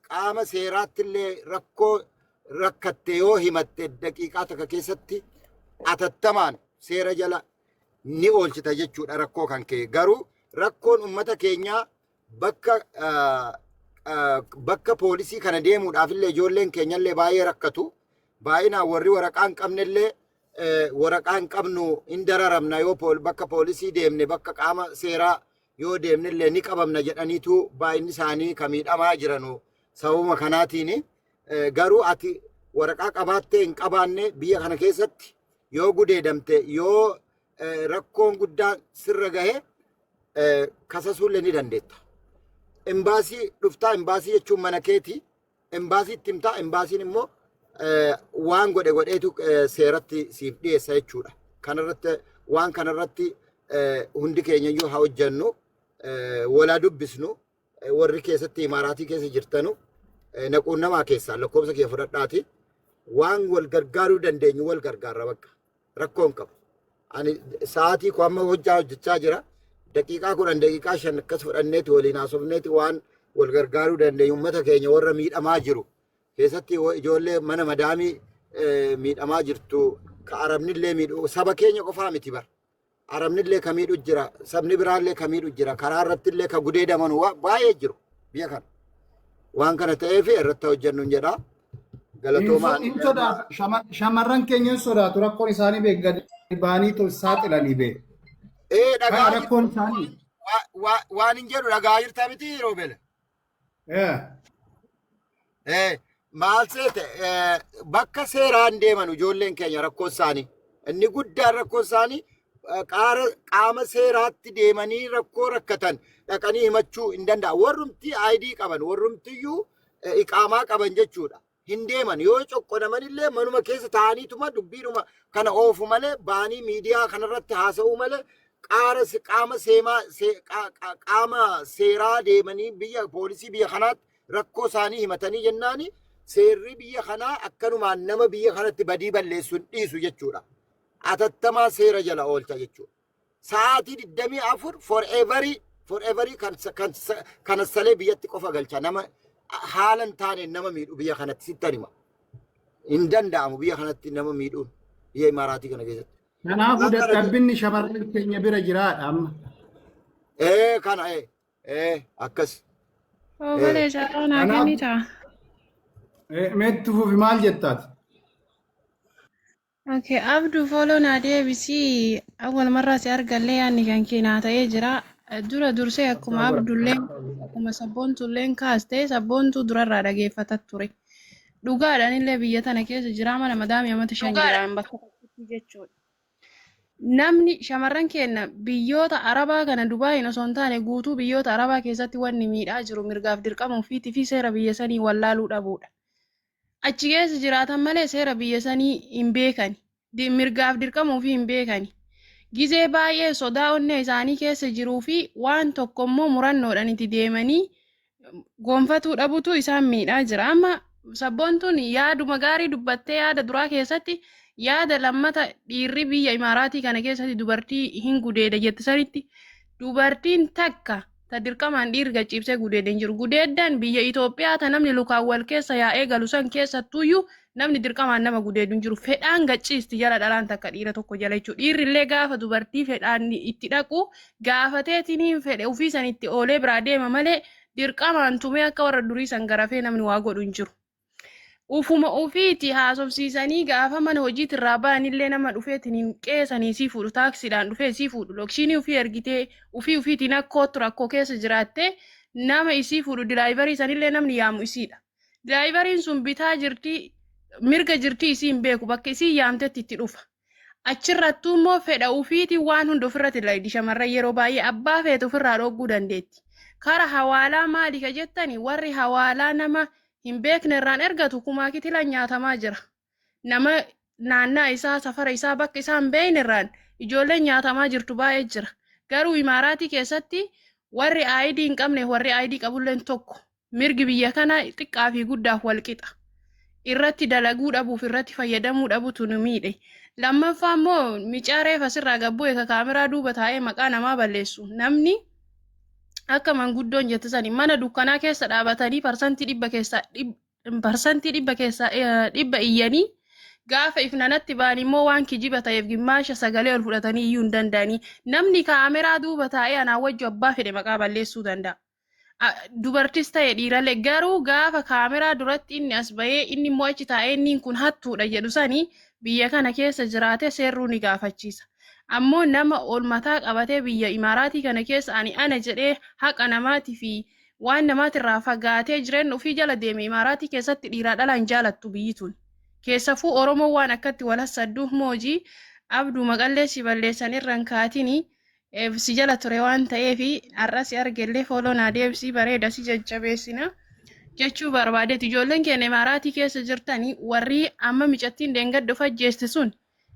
qaama seeraatti illee rakkoo rakkatte yoo himatte daqiiqaa takka keessatti atattamaan seera jala ni oolchita jechuudha rakkoo kan kee. Garuu rakkoon uummata keenyaa bakka poolisii kana deemuudhaaf illee ijoolleen keenyallee baay'ee rakkatu. Baay'inaan warri waraqaa hin qabnellee waraqaa hin qabnu hin dararamna yoo bakka poolisii deemne bakka qaama seeraa yoo deemnellee ni qabamna jedhaniitu baay'inni isaanii ka miidhamaa jiranu sababuma kanaatiin. Garuu ati waraqaa qabaattee hin qabaanne biyya kana keessatti yoo gudeedamte yoo rakkoon guddaan sirra gahe Kasasuullee ni dandeetta. Embaasii dhuftaa, embaasii jechuun mana keeti. Embaasii itti himtaa, embaasiin immoo waan godhe godheetu seeratti siif dhiyeessa jechuudha. Kanarratti, waan kanarratti hundi keenya iyyuu haa hojjennu, walaa dubbisnu, warri keessatti Imaaraatii keessa jirtanu naquunnamaa keessaa lakkoofsa kee fudhadhaati. Waan wal gargaaruu dandeenyu wal gargaarra, bakka rakkoo hin qabu. Ani sa'aatii koo amma hojjaa hojjechaa jira. Daqiiqaa 10, daqiiqaa 5 akkas fudhanneeti waliin haasofneeti waan wal gargaaruu dandeenyu, uummata keenya warra miidhamaa jiru keessatti ijoollee mana madaamii miidhamaa jirtu, ka arabnillee miidhu, saba keenya qofaa miti bar. Arabnillee ka miidhu jira, sabni biraallee ka miidhu jira, karaa irrattillee ka gudeedaman baay'ee jiru biyya kana. Waan kana ta'eef irratti hojjennu jedha. Galatoomaa. Hin sodaatu. Shamarran keenya hin sodaatu. Rakkoon isaanii beek, gadi ba'anii saaxilanii beek. Ee, Kana dhagaa rakkoon isaanii. Waan hin jedhu dhagaa jirta miti, Roobele. Maal seete, bakka seeraan deeman ijoolleen keenya rakkoo isaanii. Inni guddaan rakkoo isaanii qaama seeraatti deemanii rakkoo rakkatan dhaqanii himachuu hin danda'a. Warrumti ID qaban, warrumtiyyuu iqaamaa qaban jechuudha. Hin deeman, yoo coqqonaman illee manuma keessa taa'aniituma dubbiidhuma kana oofu malee, ba'anii miidiyaa kanarratti haasa'uu malee, qaama seemaa qaama seeraa deemanii biyya poolisii biyya kanaatti rakkoo isaanii himatanii jennaani, seerri biyya kanaa akkanumaan nama biyya kanatti badii balleessu hin dhiisu jechuudha. Atattamaa seera jala oolcha jechuudha. Sa'aatii 24 forever forever kan kana salee biyyatti qofa galcha, nama haala hin taaneen nama miidhu biyya kanatti sittan hima. Hin danda'amu biyya kanatti nama miidhuun, biyya Imaaraatii kana keessatti. Kanaafuu dadhabbinni shamarran keenya bira jiraadha amma. Ee, kana ee akkas. Ogolee, carraa naa Kanaaf kennitaa? Meetti fufi, maal jettaati? Okay, Abdu, follow naa deebisii. Awwal marraa si argallee yaadni kan kee naa ta'ee jira. Dura dursee akkuma Abdullee, akkuma Sabboontulleen kaaste, Sabboontuu durarraa dhageeffata ture. Dhugaadhaan illee biyya tana keessa jira, mana madaamii amata 5 jiraan bakka tokkotti jechuudha. Namni shamarran keenya biyyoota Arabaa kana, Dubaayin osoo hin taane guutuu biyyoota Arabaa keessatti wanni miidhaa jiru mirgaaf dirqama ofiitii fi seera biyya sanii wallaaluu dhabuudha. Achi keessa jiraatan malee seera biyya sanii hin beekani. Mirgaaf dirqama ofii hin beekani. Gizee baay'ee sodaa onnee isaanii keessa jiruu fi waan tokko immoo murannoodhaan itti deemanii gonfatuu dhabutu isaan miidhaa jira. Amma Sabboontuun yaaduma gaarii dubbattee, yaada duraa keessatti yaada lammata dhiirri biyya Imaaraatii kana keessatti dubartii hin gudeeda jette sanitti, dubartiin takka ta dirqamaan dhiirri gachiibsee gudeede hin jiru. Gudeeddaan biyya Itoophiyaa ta namni lukaan wal keessa yaa'ee galu san keessattuyyuu namni dirqamaan nama gudeedu hin jiru. Fedhaan gachiisti jala dhalaan takka dhiira tokko jala jechuudha. Dhiirri illee gaafa dubartii fedhaan itti dhaqu gaafateetiin hin fedhe ofii san itti oolee biraa deema malee, dirqamaan tumee akka warra durii san garafee namni waa godhu hin jiru. Ufuma ofiiti haasofsiisanii gaafa mana hojiitirraa ba'anillee nama dhufeetiin hin qeesanii sii fuudhu, taaksiidhaan dhufee sii fuudhu, location ofii ergitee ofii ofiitiin akkootti rakkoo keessa jiraattee nama isii fuudhu, driver sanillee namni yaamu isiidha. Driveriin sun bitaa jirtii mirga jirtii isii hin beeku, bakka isii yaamtetti itti dhufa. Achirrattuu immoo fedha ofiitiin waan hunda ofirratti dalagdi shamarran, yeroo baay'ee abbaa feete ofirraa dhogguu dandeetti. Kara hawaalaa maali ka jettani, warri hawaalaa nama hin beekne irraan ergatu kumaa kitilaan nyaatamaa jira. Nama naannaa isaa, safara isaa, bakka isaa hin beekne irraan ijoolleen nyaatamaa jirtu baay'ee jira. Garuu Imaaraatii keessatti warri ID hin qabne, warri ID qabulleen tokko. Mirgi biyya kana xiqqaa fi guddaaf wal qixa. Irratti dalaguu dhabuuf irratti fayyadamuu dhabutu nu miidhe. Lammaffaa immoo micaa reef asirraa gabbu'e ka kaameraa duuba taa'ee maqaa namaa balleessu. Namni akka manguddoon jette sani mana dukkanaa keessa dhaabatanii 100% iyyanii gaafa ifnanatti ba'an immoo waan kijiba ta'eef gimmaasha sagalee ol fudhatanii iyyuu hin danda'anii. Namni kaameraa duuba taa'ee anaa wajju abbaa fedhe maqaa balleessuu danda'a. Dubartis ta'e dhiiralee, garuu gaafa kaameraa duratti inni as bahee, inni immoo achi taa'ee inni kun hattuudha jedhu sani biyya kana keessa jiraate seerruu ni gaafachiisa. Ammoo nama ol mataa qabatee biyya Imaaraatii kana keessa ani ana jedhee haqa namaatii fi waan namaatirraa fagaatee jireenya ofii jala deeme, Imaaraatii keessatti dhiiraa dhalaan jaalattu biyyi tun. Keessafuu Oromoo waan akkatti wal hassadduuf moojii Abduu maqallee si balleessan irra hin kaatini. Si jala ture waan ta'eef har'a si argellee follow naa deebisii, bareeda, si jajjabeessina jechuu barbaadeeti. Ijoolleen keenya imaaraatii keessa jirtanii, warri amma micattiin deengadda of ajjeeste sun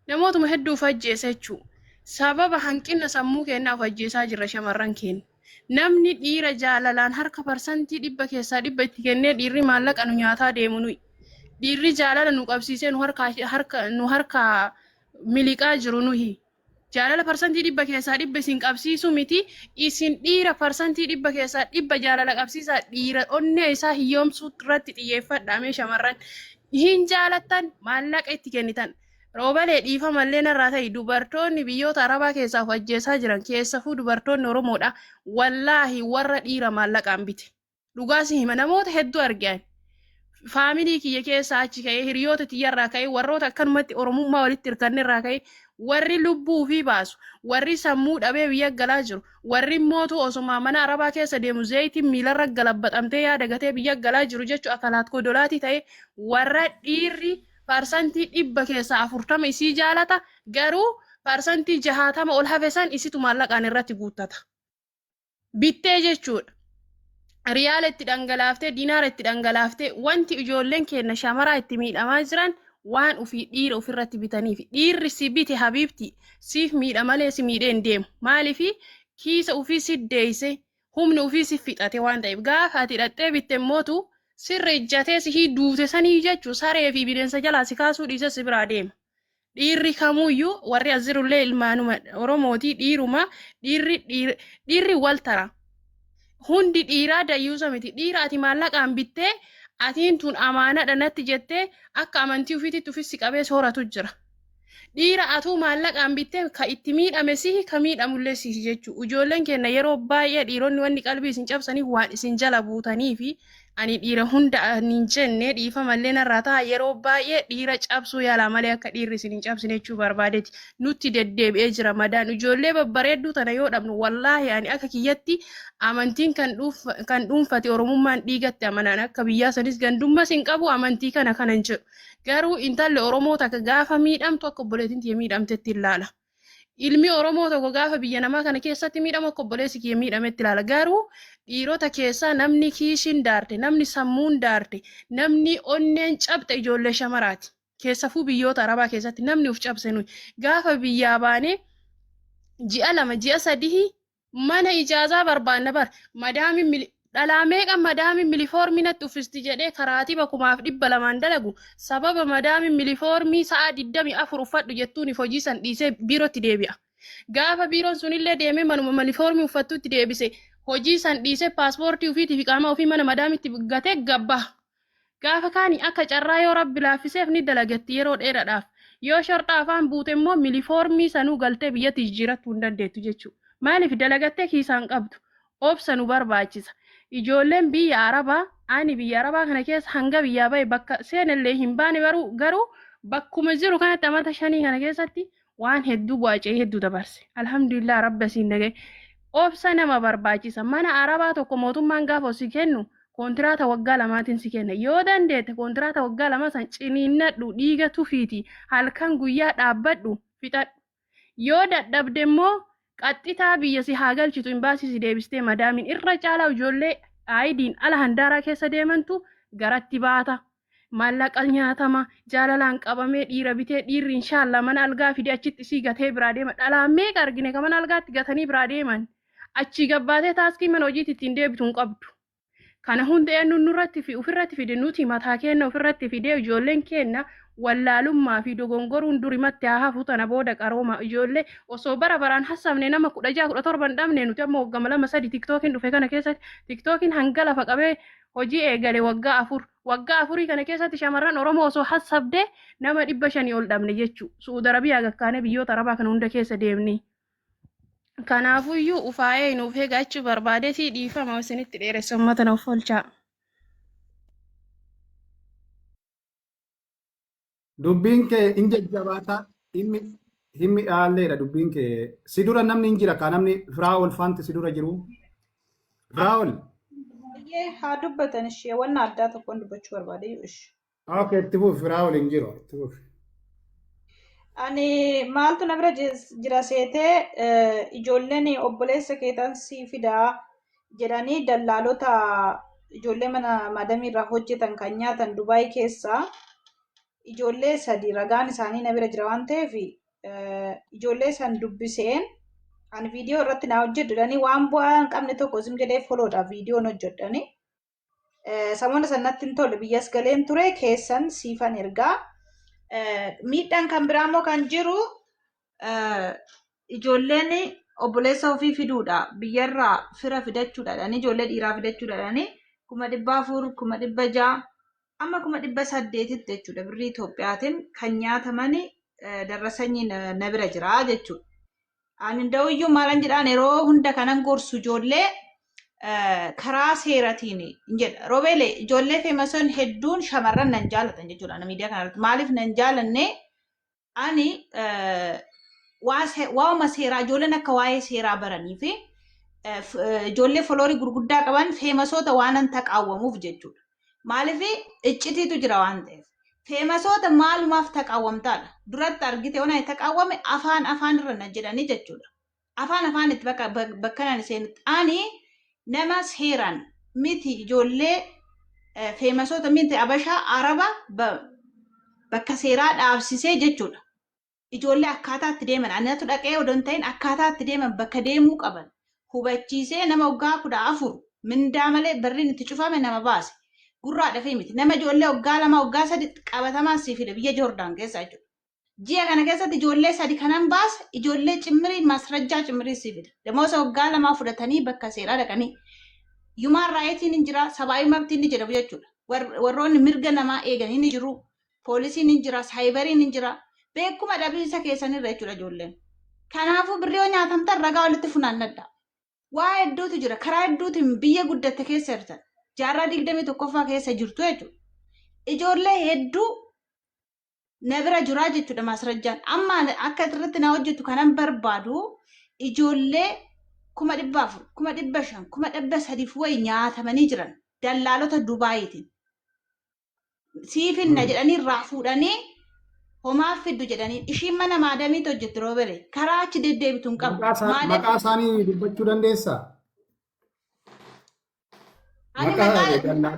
namootuma hedduu of ajjeese jechuu. Sababa hanqina sammuu keenyaa of ajjeesaa jirra shamarran keenya. Namni dhiira jaalalaan harka 100% keessaa 100 itti kennee, dhiirri maallaqa nu nyaataa deemu nuyi. Dhiirri jaalala nu qabsiisee nu harka harka nu harka miliqaa jiru nuyi. Jaalala 100% isin qabsiisu miti, isin dhiira 100% jaalala qabsiisaa, dhiira onnee isaa hiyyoomsuu irratti xiyyeeffadhaa. Mee shamarran hin jaalattan, maallaqa itti kennitan. Roobalee, dhiifamallee narraa ta'e, dubartoonni biyyoota arabaa keessaa of ajjeesaa jiran keessafuu dubartoonni Oromoodha. Wallaahi, warra dhiira maallaqaan bite. Dhugaa si hima, namoota hedduu argan. Family kiyya keessaa achi ka'ee, hiriyoota tiyyarraa ka'ee, warroota akkanumatti Oromummaa walitti hirkannerraa ka'ee, warri lubbuu ofii baasu, warri sammuu dhabee biyya galaa jiru, warri mootu osuma mana arabaa keessa deemu zayitiin miilarra galabbaxamtee yaada gatee biyya galaa jiru jechuu, akalaat kodolaatii ta'e, warra dhiirri 40% isii jaalata, garuu 60% ol hafe san isitu maallaqaan irratti guuttata. Bittee jechuudha. Riyaala itti dhangalaaftee, dinaara itti dhangalaaftee, wanti ijoolleen keenya shamaraa itti miidhamaa jiran waan ofii dhiira ofirratti bitaniif. Dhiirri si bite, habiibti, siif miidha malee si miidhee hin deemu. Maaliifi? Kiisa ofii si deeyse, humni ofii si fixate waan ta'eef. Gaafa ati hidhattee bitte mootu sirra ijjatee si duute sanii jechuu, saree fi bineensa jalaa si kaasuu dhiise si biraa deema. Dhiirri kamuyyuu, warri as jirullee ilmaanuma Oromootii, dhiiruma, dhiirri dhiirri wal tara. Hundi dhiiraa dayyuusa miti. Dhiira ati maallaqaan bittee, atiin tun amaanadha natti jettee, akka amantii ofiititti ofis qabee sooratu jira. Dhiira atuu maallaqaan bittee, ka itti miidhame sihi, ka miidhamullee sihi jechuudha. Ijoolleen keenya, yeroo baay'ee dhiironni wanni qalbii isin cabsaniif waan isin jala buutanii fi ani dhiira hunda hin jenne, dhiifamallee narraa ta'a, yeroo baay'ee dhiira cabsuu yaalaa malee akka dhiirri isin hin cabsine jechuu barbaadeeti. Nutti deddeebi'ee jira madaan. Ijoollee babbareedduu tana yoo dhabnu, wallaahi, ani akka kiyyatti amantiin kan dhuunfate Oromummaan dhiigatti amanaan, akka biyyaa sanis gandummas hin qabu, amantii kana kanan jedhu. Garuu intalli Oromoo takka gaafa miidhamtu akka obboleettiin tiyya miidhamtetti ilaala. Ilmi Oromoo tokko gaafa biyya namaa kana keessatti miidhamu akka obboleessi kiyya miidhametti ilaala. Garuu dhiirota keessaa namni kiishiin daarte, namni sammuun daarte, namni onneen cabxe ijoollee shamaraati. Keessafuu biyyoota Arabaa keessatti namni uf cabse nuyi. Gaafa biyyaa baanee ji'a 2, ji'a 3 mana ijaazaa barbaanna bar. Madaamin dhalaa meeqa madaamin milifoormii natti uffisti jedhee karaatiba 1200n dalagu, sababa madaamin milifoormii sa'a 24 uffadhu jettuun hojii san dhiisee biirootti deebi'a. Gaafa biiroon sunillee deemee manuma milifoormii uffattutti deebise, hojii san dhiisee paaspoortii ofiitii fi qaama ofii mana madaamitti gatee gabbaa. Gaafa kaani akka carraa yoo rabbi laaffiseef ni dalagatti yeroo dheeraadhaaf. Yoo shorxaa afaan buute immoo milifoormii sanuu galtee biyyatti jijjiirattuu hin dandeettu jechuudha. Maaliif? Dalagattee kiisaan qabdu. Obsa nu barbaachisa. Ijoolleen biyya Arabaa, ani biyya Arabaa kana keessa hanga biyyaa bahe bakka seenellee hin baane, garuu bakkuma jiru kanatti amata 5 kana keessatti waan hedduu bu'aa hedduu dabarse. Alhamdulillah, rabbi asiin nagaye. Obsa nama barbaachisa. Mana Arabaa tokko mootummaan gaafa si kennu kontiraata waggaa 2tiin si kenna. Yoo dandeette kontiraata waggaa 2 san ciniinnadhu, dhiiga tufiiti, halkan guyyaa dhaabbadhu, fixadhu. Yoo dadhabde immoo qaxxitaa biyya si haa galchitu, imbaasii si deebistee madaamiin. Irra caalaa ijoollee aayidiin ala handaaraa keessa deemantu garatti baata. Maallaqa nyaatama, jaalalaan qabamee dhiira bitee, dhiirri inshaallah mana algaa fide achitti isii gatee biraa deema. Dhalaan meeqa argine ka mana algaatti gatanii biraa deeman. Achii gabbaatee taaskii mana hojiitti ittiin deebitu hin qabdu. Kana hunda eenyuun nurratti fi ofirratti fide? Nuti mataa keenya ofirratti fide. Ijoolleen keenya wallaalummaa fi dogongoruun durimatti haa hafu, tana booda qarooma. Ijoollee osoo bara baraan hassabne nama 16, 17 hin dhabne. Nuti amma waggama 2, 3 tiktookiin dhufe kana keessatti, tiktookiin hanga lafa qabee hojii eegale waggaa 4, waggaa 4 kana keessatti shamarran Oromoo osoo hassabde nama 500 ol dhabne jechuu. Su'uud Arabiyaa gakkaanee biyyoota Arabaa kana hunda keessa deemne. Kanaafuyyuu ufaa'ee nuuf eegachuu barbaadeetii, dhiifama isinitti dheeressa, uummata na of oolchaa. Dubbiin kee hin jajjabaataa, hin mi'aalleedha dubbiin kee. Si dura namni hin jira kaa, namni Firaa'ol faanti si dura jiru. Firaa'ol. Baay'ee haa dubbatan ishee, wanna addaa tokkoon dubbachuu barbaade ishee. Okay, itti fufi, Firaa'ol hin jiru. Itti fufi. Ani maaltu na bira jira seetee ijoolleen obboleessa keetan sii fidaa jedhanii dallaalota ijoollee mana maadamii irraa hojjetan kan nyaatan Dubaay keessaa ijoollee sadi ragaan isaanii na bira jira waan ta'eef ijoollee san dubbiseen ani viidiyoo irratti naa hojjedhu jedhanii waan bu'aa hin qabne tokko isin jedhee foloodha viidiyoon hojjedhani. Samoona san natti hin tolle biyyas galeen ture keessan siifan ergaa. Miidhaan kan biraa immoo kan jiru ijoolleen obboleessa ofii fiduudha biyyarraa fira fidachuudha jedhanii ijoollee dhiiraa fidachuudha jedhanii 400,000 600,000 amma 800,000tti jechuudha birrii Itoophiyaatiin kan nyaataman darrasanyi na bira jira jechuudha. Ani da'uyyuu maalan jedhaan yeroo hunda kanan gorsu ijoollee karaa seeratiin hin jedha. Robeele ijoollee feemasoon hedduun shamarran nan jaalatan jechuudha. Ana miidiyaa kanarratti maaliif nan jaalanne ani waa'uma seeraa ijoolleen akka waa'ee seeraa baranii fi ijoollee foloorii gurguddaa qaban feemasoota waanan taqaawwamuuf jechuudha. Maaliif iccitiitu jira waan ta'eef. Feemasoota maalumaaf taqaawwamtaadha. Duratti argite waan ani taqaawwame afaan afaan irra na jedhanii jechuudha. Afaan afaan itti bakka bakka nani seenutti. Ani nama seeraan miti ijoollee feemasoota miti abashaa araba bakka seeraa dhaabsisee jechuudha. Ijoollee akkaataa itti deeman anatu dhaqee odoo hin ta'in akkaataa itti deeman bakka deemuu qaban hubachiisee nama waggaa 14 mindaa malee barriin itti cufame nama baase. Gurraa dhafee miti. Nama ijoollee waggaa 2 waggaa 3 qabatamaan sii fide biyya Joordaan keessa jechuudha. Ji'a kana keessatti ijoollee sadi kanan baase ijoollee cimmirii masrajjaa cimmirii sii fida. Damoosa waggaa 2 fudhatanii bakka seeraa dhaqanii. Yumaan raayitiin hin jira, sabaayii mabtiin ni jedhamu jechuudha. Warroonni mirga namaa eegan ni jiru, poolisiin hin jira, saayibariin hin jira. Beekuma dhabiinsa keessanirra jechuudha ijoolleen. Kanaafuu birrii yoo nyaatamtan ragaa walitti funaannadha. Waa hedduutu jira. Karaa hedduutiin biyya guddatte keessa jirtan. Jaarraa 21ffaa keessa jirtu jechuudha. Ijoollee hedduu na bira jiraa jechuudha maasrajjaan. Amma akka irratti na hojjetu kanan barbaadu ijoollee 400,000, 500,000, 300,000 wayi nyaatamanii jiran dallaalota Dubaayitiin. Siifinna jedhanii irraa fuudhanii homaa fiddu jedhanii ishiin mana maadamiitti hojjetti roobere karaa achi deddeebitu hin qabu. Maqaa isaanii dubbachuu dandeessaa? Ani Maqaa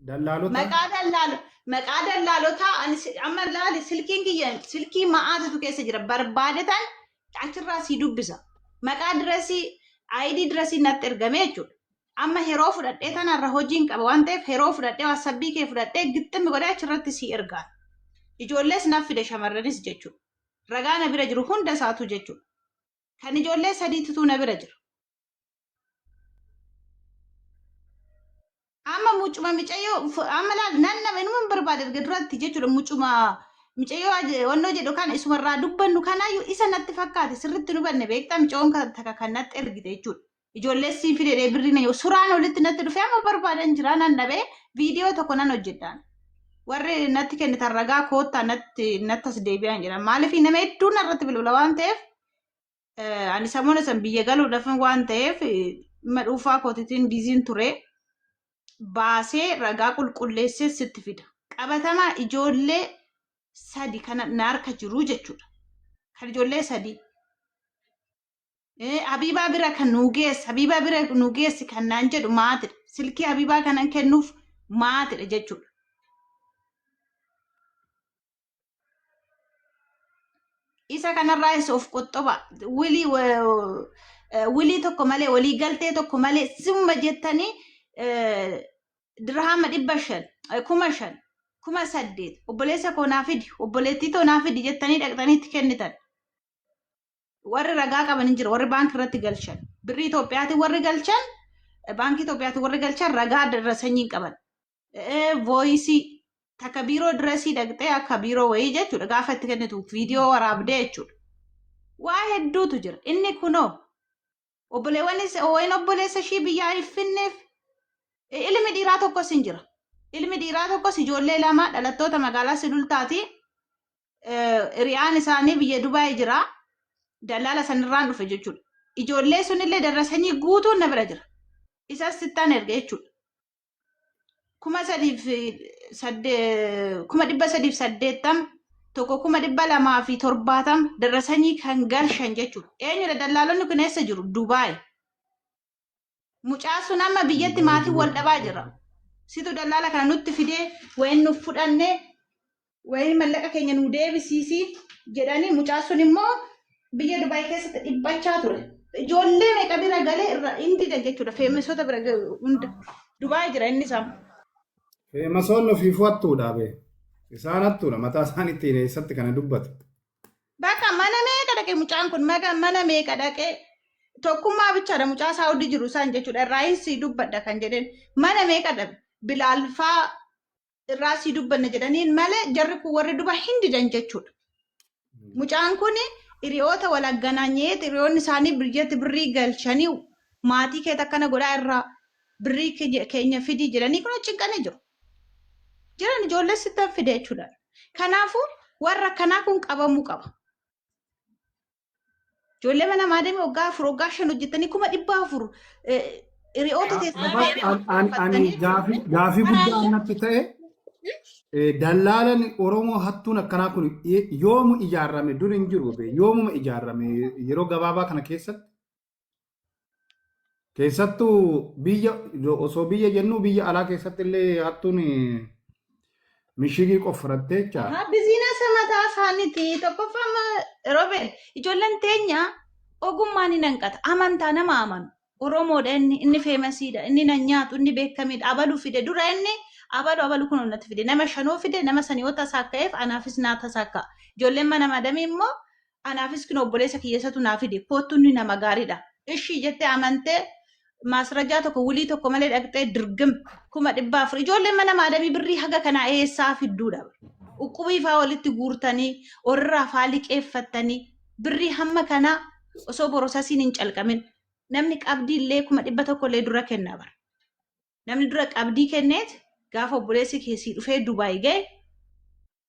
dallaalota. Maqaa dallaalotaa ani amma laali silkiin kiyya silkii ma'aatatu keessa jira barbaadetan achirraa sii dubbisa. Maqaa diresii ID diresii natti ergame jechuudha. Amma yeroo fudhadhee tanarra hojiin qaba waan ta'eef yeroo fudhadhee waasabbii kee fudhadhee gixximmi godhee achirratti sii ergaan. Ijoollees naaf fide shamarranis jechuudha. Ragaa na bira jiru hunda isaatu jechuudha. Kan ijoollee sadiitutu na bira jira. Amma mucuma micayyoo amma laal nan nama inuma hin barbaade erga duratti jechuudha mucuma micayyoo wannoo jedhu kana isumarraa dubbannu kanaayyuu isa natti fakkaate sirriitti nu hubanne beektaa micayoon kan takka kan natti ergite jechuudha. Ijoollee sii fidedhee birrii na suraan olitti natti dhufe amma barbaadan jira nan dhabee viidiyoo tokko nan hojjedhaan. Warri natti kennitan ragaa koottaa natti natti as deebi'an jedhan maaliif nama hedduun narratti bilbila waan ta'eef ani samoona san biyya galuudhaaf waan ta'eef dhimma dhuunfaa kootiitiin biiziin ture baasee ragaa qulqulleessee sitti fida. Qabatamaa ijoollee sadi kana na harka jiru jechuudha. Kan ijoollee sadi. Habiibaa bira kan nuu geesse, Habiibaa bira nuu geessi kan naan jedhu maatidha. Silkii Habiibaa kanan kennuuf maatidha jechuudha. Isa kanarraayis of qoxxoba. Wilii wilii tokko malee walii galtee tokko malee summa jettanii dirhaama 500 5,000 8,000 obboleessa koo naa fidi obboleettii too naa fidi jettanii dhaqxanii itti kennitan. Warri ragaa qaban hin jiru warri baankii irratti galchan birrii Itoophiyaatiin warri galchan baankii Itoophiyaatiin warri galchan ragaa irra sanyiin qaban. Voisii takka biiroo diresii dhaqxee akka biiroo wayii jechuudha gaafa itti kennitu viidiyoo waraabdee jechuudha. Waa hedduutu jira. Inni kunoo obboleewwanis wayin obboleessa ishii biyyaa hin finneef ilmi dhiiraa tokkos hin jira. Ilmi dhiiraa tokkos ijoollee lama dhalattoota magaalaa Sulultaati. Hiriyaan isaanii biyya Dubaay jira. Dallaala sanirraan dhufe jechuudha. Ijoollee sunillee darrasanyii guutuun na bira jira. Isas sittaan erga jechuudha. 3,800 380,000 Tokko 270,000 darasanyii kan galchan jechuudha. Eenyudha dallaalonni kun eessa jiru? Dubaay. Mucaa sun amma biyyatti maatiin wal dhabaa jira. Situ dallaala kana nutti fidee wayin nuuf fudhannee wayin mallaqa keenya nu deebisiisi jedhanii mucaa sun immoo biyya Dubaay keessatti dhiphachaa ture. Ijoollee meeqa bira galee irra hin didan jechuudha. Feemisoota bira hunda. Dubaay jira inni isaa. Feemasoonni ofiifuu hattuudha bee. Isaan hattuudha mataa isaaniitti eessatti kana dubbatu. Bakka mana meeqa dhaqe mucaan kun mana meeqa dhaqe tokkummaa bichaadha mucaa saawudii jiru isaan jechuudha. Irraa sii dubbadha kan jedheen mana meeqa dhabe bilaalfaa irraa sii dubbanna jedhaniin malee jarri kun warri duba hin didan jechuudha. Mucaan kun hiriyoota wal agganaanyeet hiriyoonni isaanii biyyatti birrii galchanii maatii keet akkana godhaa irraa birrii keenya fidii jedhanii kun cinqanii jiru. Jiran ijoollee sittan fide jechuudha. Kanaafuu warra akkanaa kun qabamuu qaba. Ijoollee mana maadamii waggaa 4 waggaa 5 hojjetanii 400,000 hiriyoota teessan Ani gaafii guddaa natti ta'e dallaalan Oromoo hattuun akkanaa kun yoomu ijaarame dur hin jiru be yoomuma ijaarame yeroo gabaabaa kana keessatti keessattuu biyya osoo biyya jennu biyya alaa keessatti illee hattuun mishigii qoffarattee jecha. Bizinasa mataa isaaniiti. Tokkoffaa Roobeel ijoolleen teenya ogummaa ni nanqata. Amantaa nama amanu. Oromoodha inni inni feemasiidha inni nan nyaatu inni beekamidha abalu fide dura inni abalu abalu kun natti fide nama shanoo fide nama sanii yoo tasaakka'eef anaafis naa tasaakka'a. Ijoolleen mana madamii immoo anaafis kun obboleessa kiyyasatu naa fide koottu inni nama gaariidha. Ishii jettee amantee maasrajaa tokko wulii tokko malee dhaqxee dirgim 400,000 ijoolleen mana maadamii birrii haga kanaa eessaa fidduudha. Uqqubii faa walitti guurtanii orraa faa liqeeffattanii birrii hamma kanaa osoo borosasiin hin calqamin namni qabdii illee 100,000 illee dura kennaa bara. Namni dura qabdii kenneet gaafa obboleessi keessii dhufee Dubaay ga'e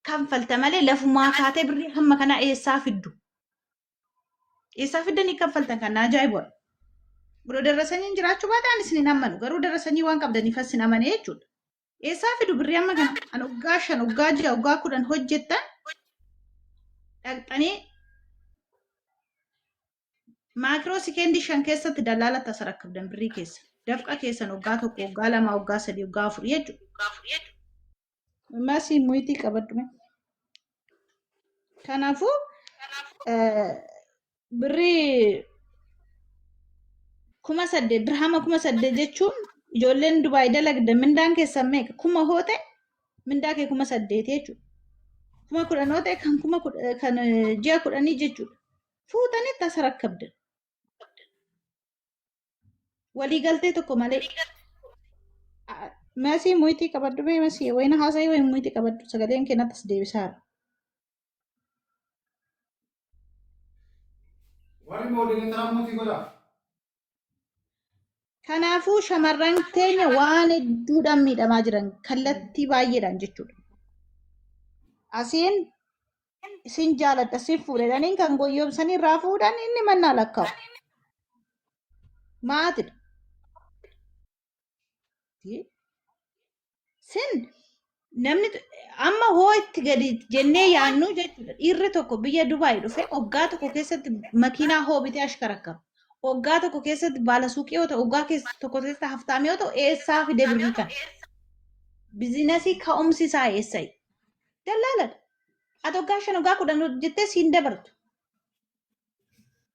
kanfalta malee lafumaa kaatee birrii hamma kanaa eessaa fiddu. Eessaa fiddanii kanfaltan kan na ajaa'ibudha. Biroo darrasanyiin jiraachuu baate ani isin hin amanu garuu darrasanyii waan qabdaniif as hin amane jechuudha. Eessaa fidu birrii amma kana an waggaa 5 waggaa 6 waggaa 10 hojjettan dhaqxanii maakiroo sekeendii 5 keessatti dallaala tasa rakkabdan birrii keessa. Dafqa keessan waggaa 1 waggaa 2 waggaa 3 waggaa 4 jechuudha. Masii muyitii qabadhu mee. Kanaafuu birrii 8,000 dirhama 8,000 jechuun ijoolleen Dubaay dalagda mindaan keessan meeqa kuma hoo ta'e mindaa kee 8,000 jechuudha. 10,000 hoo ta'e kan 10,000 kan ji'a 10 jechuudha. Fuutanii tasa rakkabdan. Waliigaltee tokko malee. Masii muyitii qabadhu mee masii wayina haasa'ii wayin muyitii qabadhu sagaleen kee natti as deebisaara. Warri moodeletara mutii godhaa. Kanaafuu shamarran keenya waan hedduudhaan miidhamaa jiran kallattii baay'eedhaan jechuudha. Asiin isin jaaladha sin fuudhanii kan goyyomsanii irraa fuudhan inni mannaa lakkaa'u. Maatidha. Sin namni amma hoo itti gadi jennee yaannu jechuudha. Dhiirri tokko biyya Dubaay dhufe waggaa tokko keessatti makiinaa hoo bitee ashkarakkara. Waggaa tokko keessatti baala suuqii yoo ta'u, waggaa tokko keessatti haftaamii yoo ta'u, eessaa fide birrii kana? Bizinasii ka'umsi isaa eessayi? Dallaaladha. Ati waggaa 5 waggaa 10 hojjettee siin dabartu.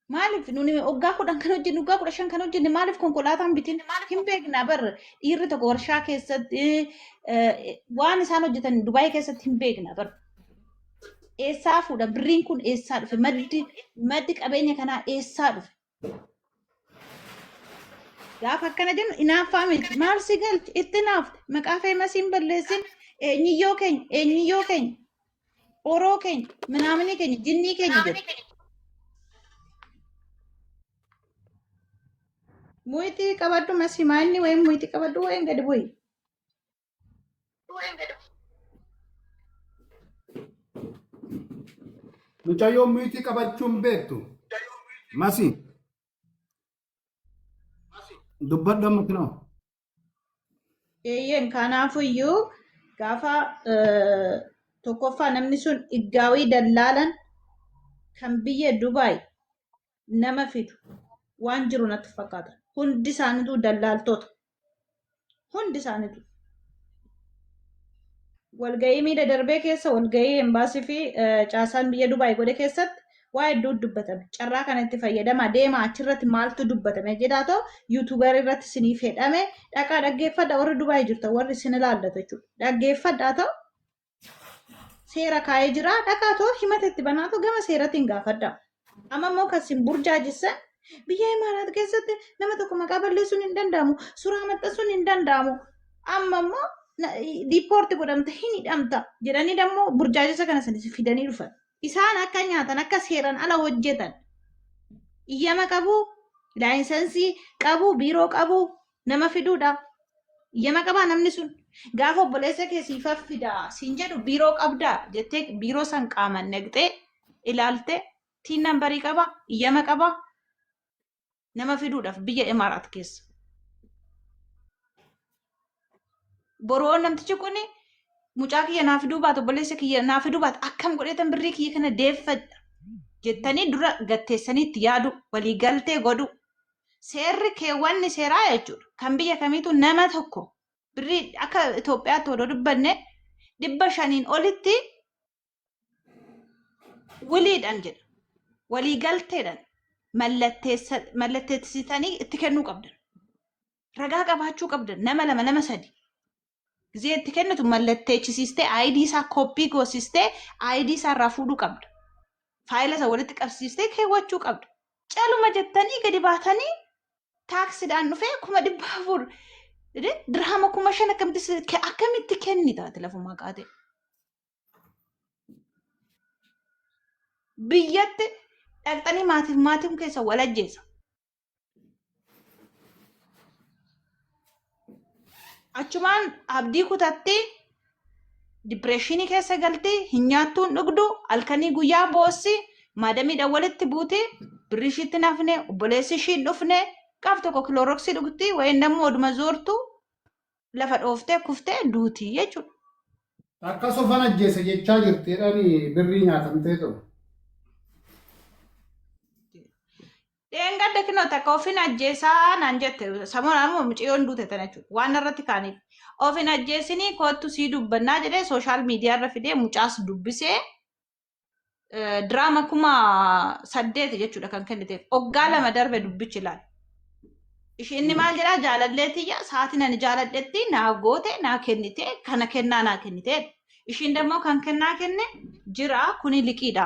Maaliif nuni waggaa 10 kan hojjenne waggaa 15 kan hojjenne maaliif konkolaataan bitin hin beekna bar dhiirri tokko warshaa keessatti waan isaan hojjetan Dubaay keessatti hin beekna bar. Eessaa fuudha birriin kun eessaa dhufe maddi qabeenya kanaa eessaa dhufe? Gaafa akkana jennu inaaffaa miti maal si galchi itti naafte maqaa feemasiin balleessin eenyiyyoo keenya eenyiyyoo keenya oroo keenya minaaminii keenya jinnii keenya jedhu. Muyitii qabadhu masii maanni wayii muyitii qabadhu wayiin gadi bu'i. Mucayyoo muyitii qabachuun beektu. Masii. Dubbadhu amma kunoo. Eeyyeen kanaafuyyuu gaafa Tokkoffaa namni sun iggaawii dallaalan kan biyya Dubaay nama fidu waan jiru natti fakkaata. Hundi isaaniitu dallaaltota. Hundi isaaniitu. Walga'ii miidha darbee keessa walga'ii embaasii fi caasaan biyya Dubaay godhe keessatti waa hedduu dubbatame. Carraa kana itti fayyadama deema achirratti maaltu dubbatame jedhaa ta'u yuutuubar irratti isiniif hedhame dhaqaa dhaggeeffadha warri Dubaay jirtan warri isin ilaallatu jechuudha. Dhaggeeffadhaa ta'u seera kaa'ee jira dhaqaa ta'u himata itti banaa ta'u gama seeratiin gaafadha. Amma immoo kan isin burjaajessan biyya Imaaraat keessatti nama tokko maqaa balleessuun hin danda'amu, suuraa maxxansuun hin danda'amu. Amma immoo diippoorti godhamta hin hidhamta jedhanii dammoo burjaajessa kana sanis fidanii dhufan. Isaan akka nyaatan akka seeraan ala hojjetan. Iyyama qabu, laayinsensii qabu, biiroo qabu nama fiduudha. Iyyama qabaa namni sun. Gaafa obboleessa kee siifaf fidaa siin jedhu biiroo qabdaa jettee biiroo san qaaman naqxee ilaalte tiin nambarii qaba, iyyama qaba nama fiduudhaaf biyya Imaaraat keessa. Boroo namtichi kun mucaa kiyya naa fiduu baate obboleessa kiyya naa fiduu baate akkam godheetan birrii kiyya kana deeffadha jettanii dura gatteessanii itti yaadu walii galtee godhu. Seerri keewwanni seeraa jechuudha. Kan biyya kamiitu nama tokko birrii akka Itoophiyaatti odoo dubbanne 500n olitti wiliidhaan jedha. Walii galteedhaan mallatteessitanii itti kennuu qabdan. Ragaa qabaachuu qabdan nama lama nama sadi. Gizee itti kennitu mallatteechisiistee ID isaa kooppii goosistee ID isaa irraa fuudhuu qabda. Faayila isa walitti qabsiistee keewwachuu qabda. Caluma jettanii gadi baatanii taaksiidhaan dhufee 400,000 dirhama 5,000 akkamitti kennita ati lafumaa kaatee? Biyyatti dhaqxanii maatiif maatiin keessa wal ajjeesa. Achumaan abdii kutatti dipireeshinii keessa galti hin nyaattuu hin dhugdu halkanii guyyaa boossi maadamiidhaan walitti buuti birri ishiitti hin hafne obboleessi ishii hin dhufne gaaf tokko kilooroksii dhugti wayin nammoo oduma zoortu lafa dhooftee kuftee duuti jechuudha. Akka sofan ajjeese jechaa jirti jedhanii birrii nyaatamtee ta'u. Dheengadda kinoo takka ofin ajjeesaa naan jette samoon ammoo mucayyoon duute tana jechuudha waan irratti kaaniif ofin ajjeesinii koottu sii dubbannaa jedhee sooshaal miidiyaa irra fidee mucaas dubbisee diraama 8,000 jechuudha kan kenniteef oggaa 2 darbe dubbichi ilaala. Isheen maal jedhaa jaalallee tiyya sa'aatiin ani jaaladhetti naa goote naa kennite kana kennaa naa kennite. Ishiin dammoo kan kennaa kenne jira kuni liqiidha.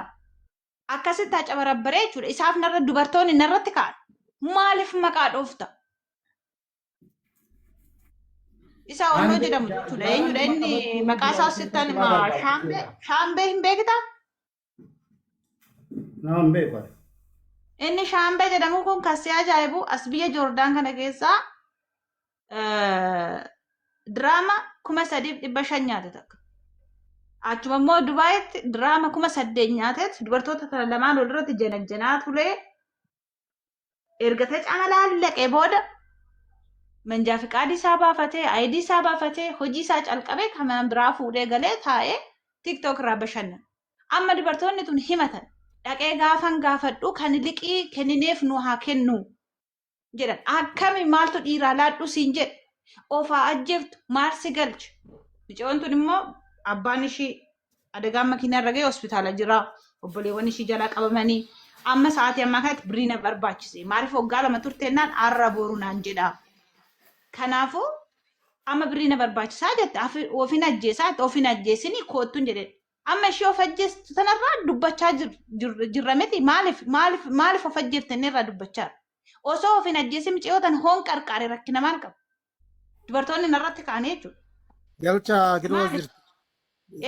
Akkasitti hacabarabbaree jechuudha. Isaaf narra dubartoonni narratti ka'an. Maaliif maqaa dhoofta? Isa onnoo jedhamu jechuudha. Eenyudha inni maqaa isaa sittan hima. Shaambee Shaambee hin beektaa? Nama hin beeku. Inni Shaambee jedhamu kun kan si ajaa'ibu as biyya Joordaan kana keessaa diraama 3,500 nyaate takka. Achuma immoo Dubaayitti diraama 8,000 nyaateet dubartoota kana lamaan walirratti janajjanaa ture. Erga tacamalaallaqee booda manjaa fiqaadii isaa baafatee, ayidii isaa baafatee, hojii isaa calqabee kan biraa fuudhee galee taa'ee TikTok irraa bashannana. Amma dubartoonni tun himatan. Dhaqee gaafan gaafadhu kan liqii kennineef nu haa kennu jedhan. Akkami maaltu dhiiraa laadhu siin jedhe. Ofaa ajjeeftu maal si galche. Mucayyoon tun immoo abbaan ishii adagaan makiinaa irra ga'e hospitaala jira. Obboleewwan ishii jalaa qabamanii amma sa'aatii ammaa kanatti birrii na barbaachise. Maaliif waggaa 2 turteennaan arra boru naan jedha. Kanaafuu amma birrii na barbaachisaa jette ofin ajjeesaa jette ofin ajjeesinii koottuun jedheen. Amma ishee of ajjeestu sanarraa dubbachaa jirra miti maaliif maaliif maaliif of ajjeefte inni irraa dubbachaa jirra. Osoo of hin ajjeesin mucayyoo tan hoon qarqaare rakkina maal qaba? Dubartoonni narratti ka'anii jechuudha. Galcha kinoo as Maaliif? jirti.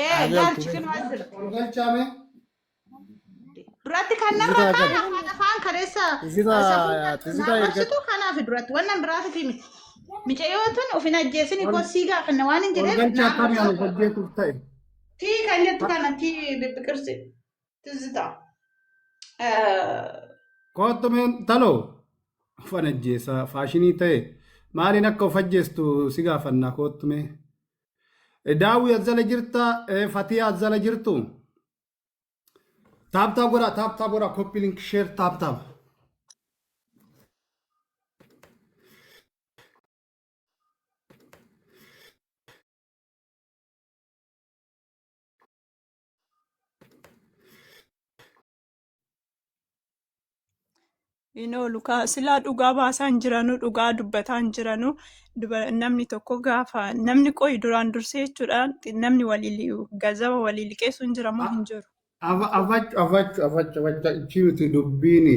Ee Haa galtu. galchi kinoo as jirti. Ol galchaame. Duratti kan narra Tizzitaa kaan gal. afaan afaan kaleessa Tizzitaa safuu tizzitaa erga. arrabsitu kanaaf duratti wannan biraatiif miti. Mucayyoo tun of hin ajjeesin Ol koo sii gaafanna waan hin ol jedheef galcha naa akkamii an arrabsaa of ajjeesuuf ta'e. Tii kan jettu kana tii bibbiqirsi tizzitaa. Kottu mee taloo of ajjeesaa faashinii ta'e maaliin akka of ajjeestu si gaafannaa kottu mee. Daawwi as jala jirta, Fatiyaa as jala jirtu. Tap tap godhaa, tap tap godhaa, copy link share tap tap. Hin oolu ka silaa dhugaa baasaa hin jiranu dhugaa dubbataa hin jiranu namni tokko gaafa namni qoyi duraan dursee jechuudha namni walii gazaba walii liqeessu hin jira moo hin jiru. Afachu afachu afachu afachu ichi miti dubbiini.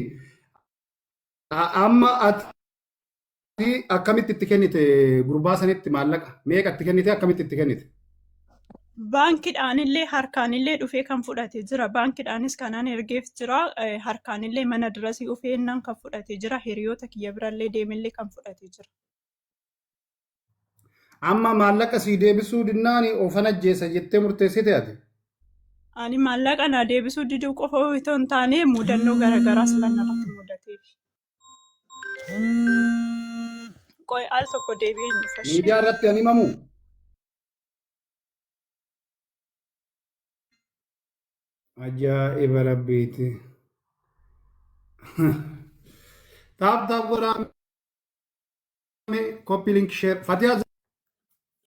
Amma ati akkamitti itti kennite gurbaa sanitti maallaqa meeqa itti kennite akkamitti itti kennite? Baankiidhaanillee harkaanillee dhufee kan fudhate jira. Baankiidhaanis kanaan ergeef jira. Harkaanillee mana dirasii dhufee innaan kan fudhate jira. Hiriyoota kiyya birallee deemellee kan fudhate jira. Amma maallaqa sii deebisuu dinnaani ofan ajjeesa jettee murteessite ati? Ani maallaqa naa deebisuu diduu qofa otoo hin taane mudannoo garaagaraas lan irratti mudateef. Qoy al tokko deebi'ee hin dhufa ishee. Miidiyaa irratti an himamu? Ajaa'iba rabbiiti. Tap tap godhaa copy link share. Fatiyaa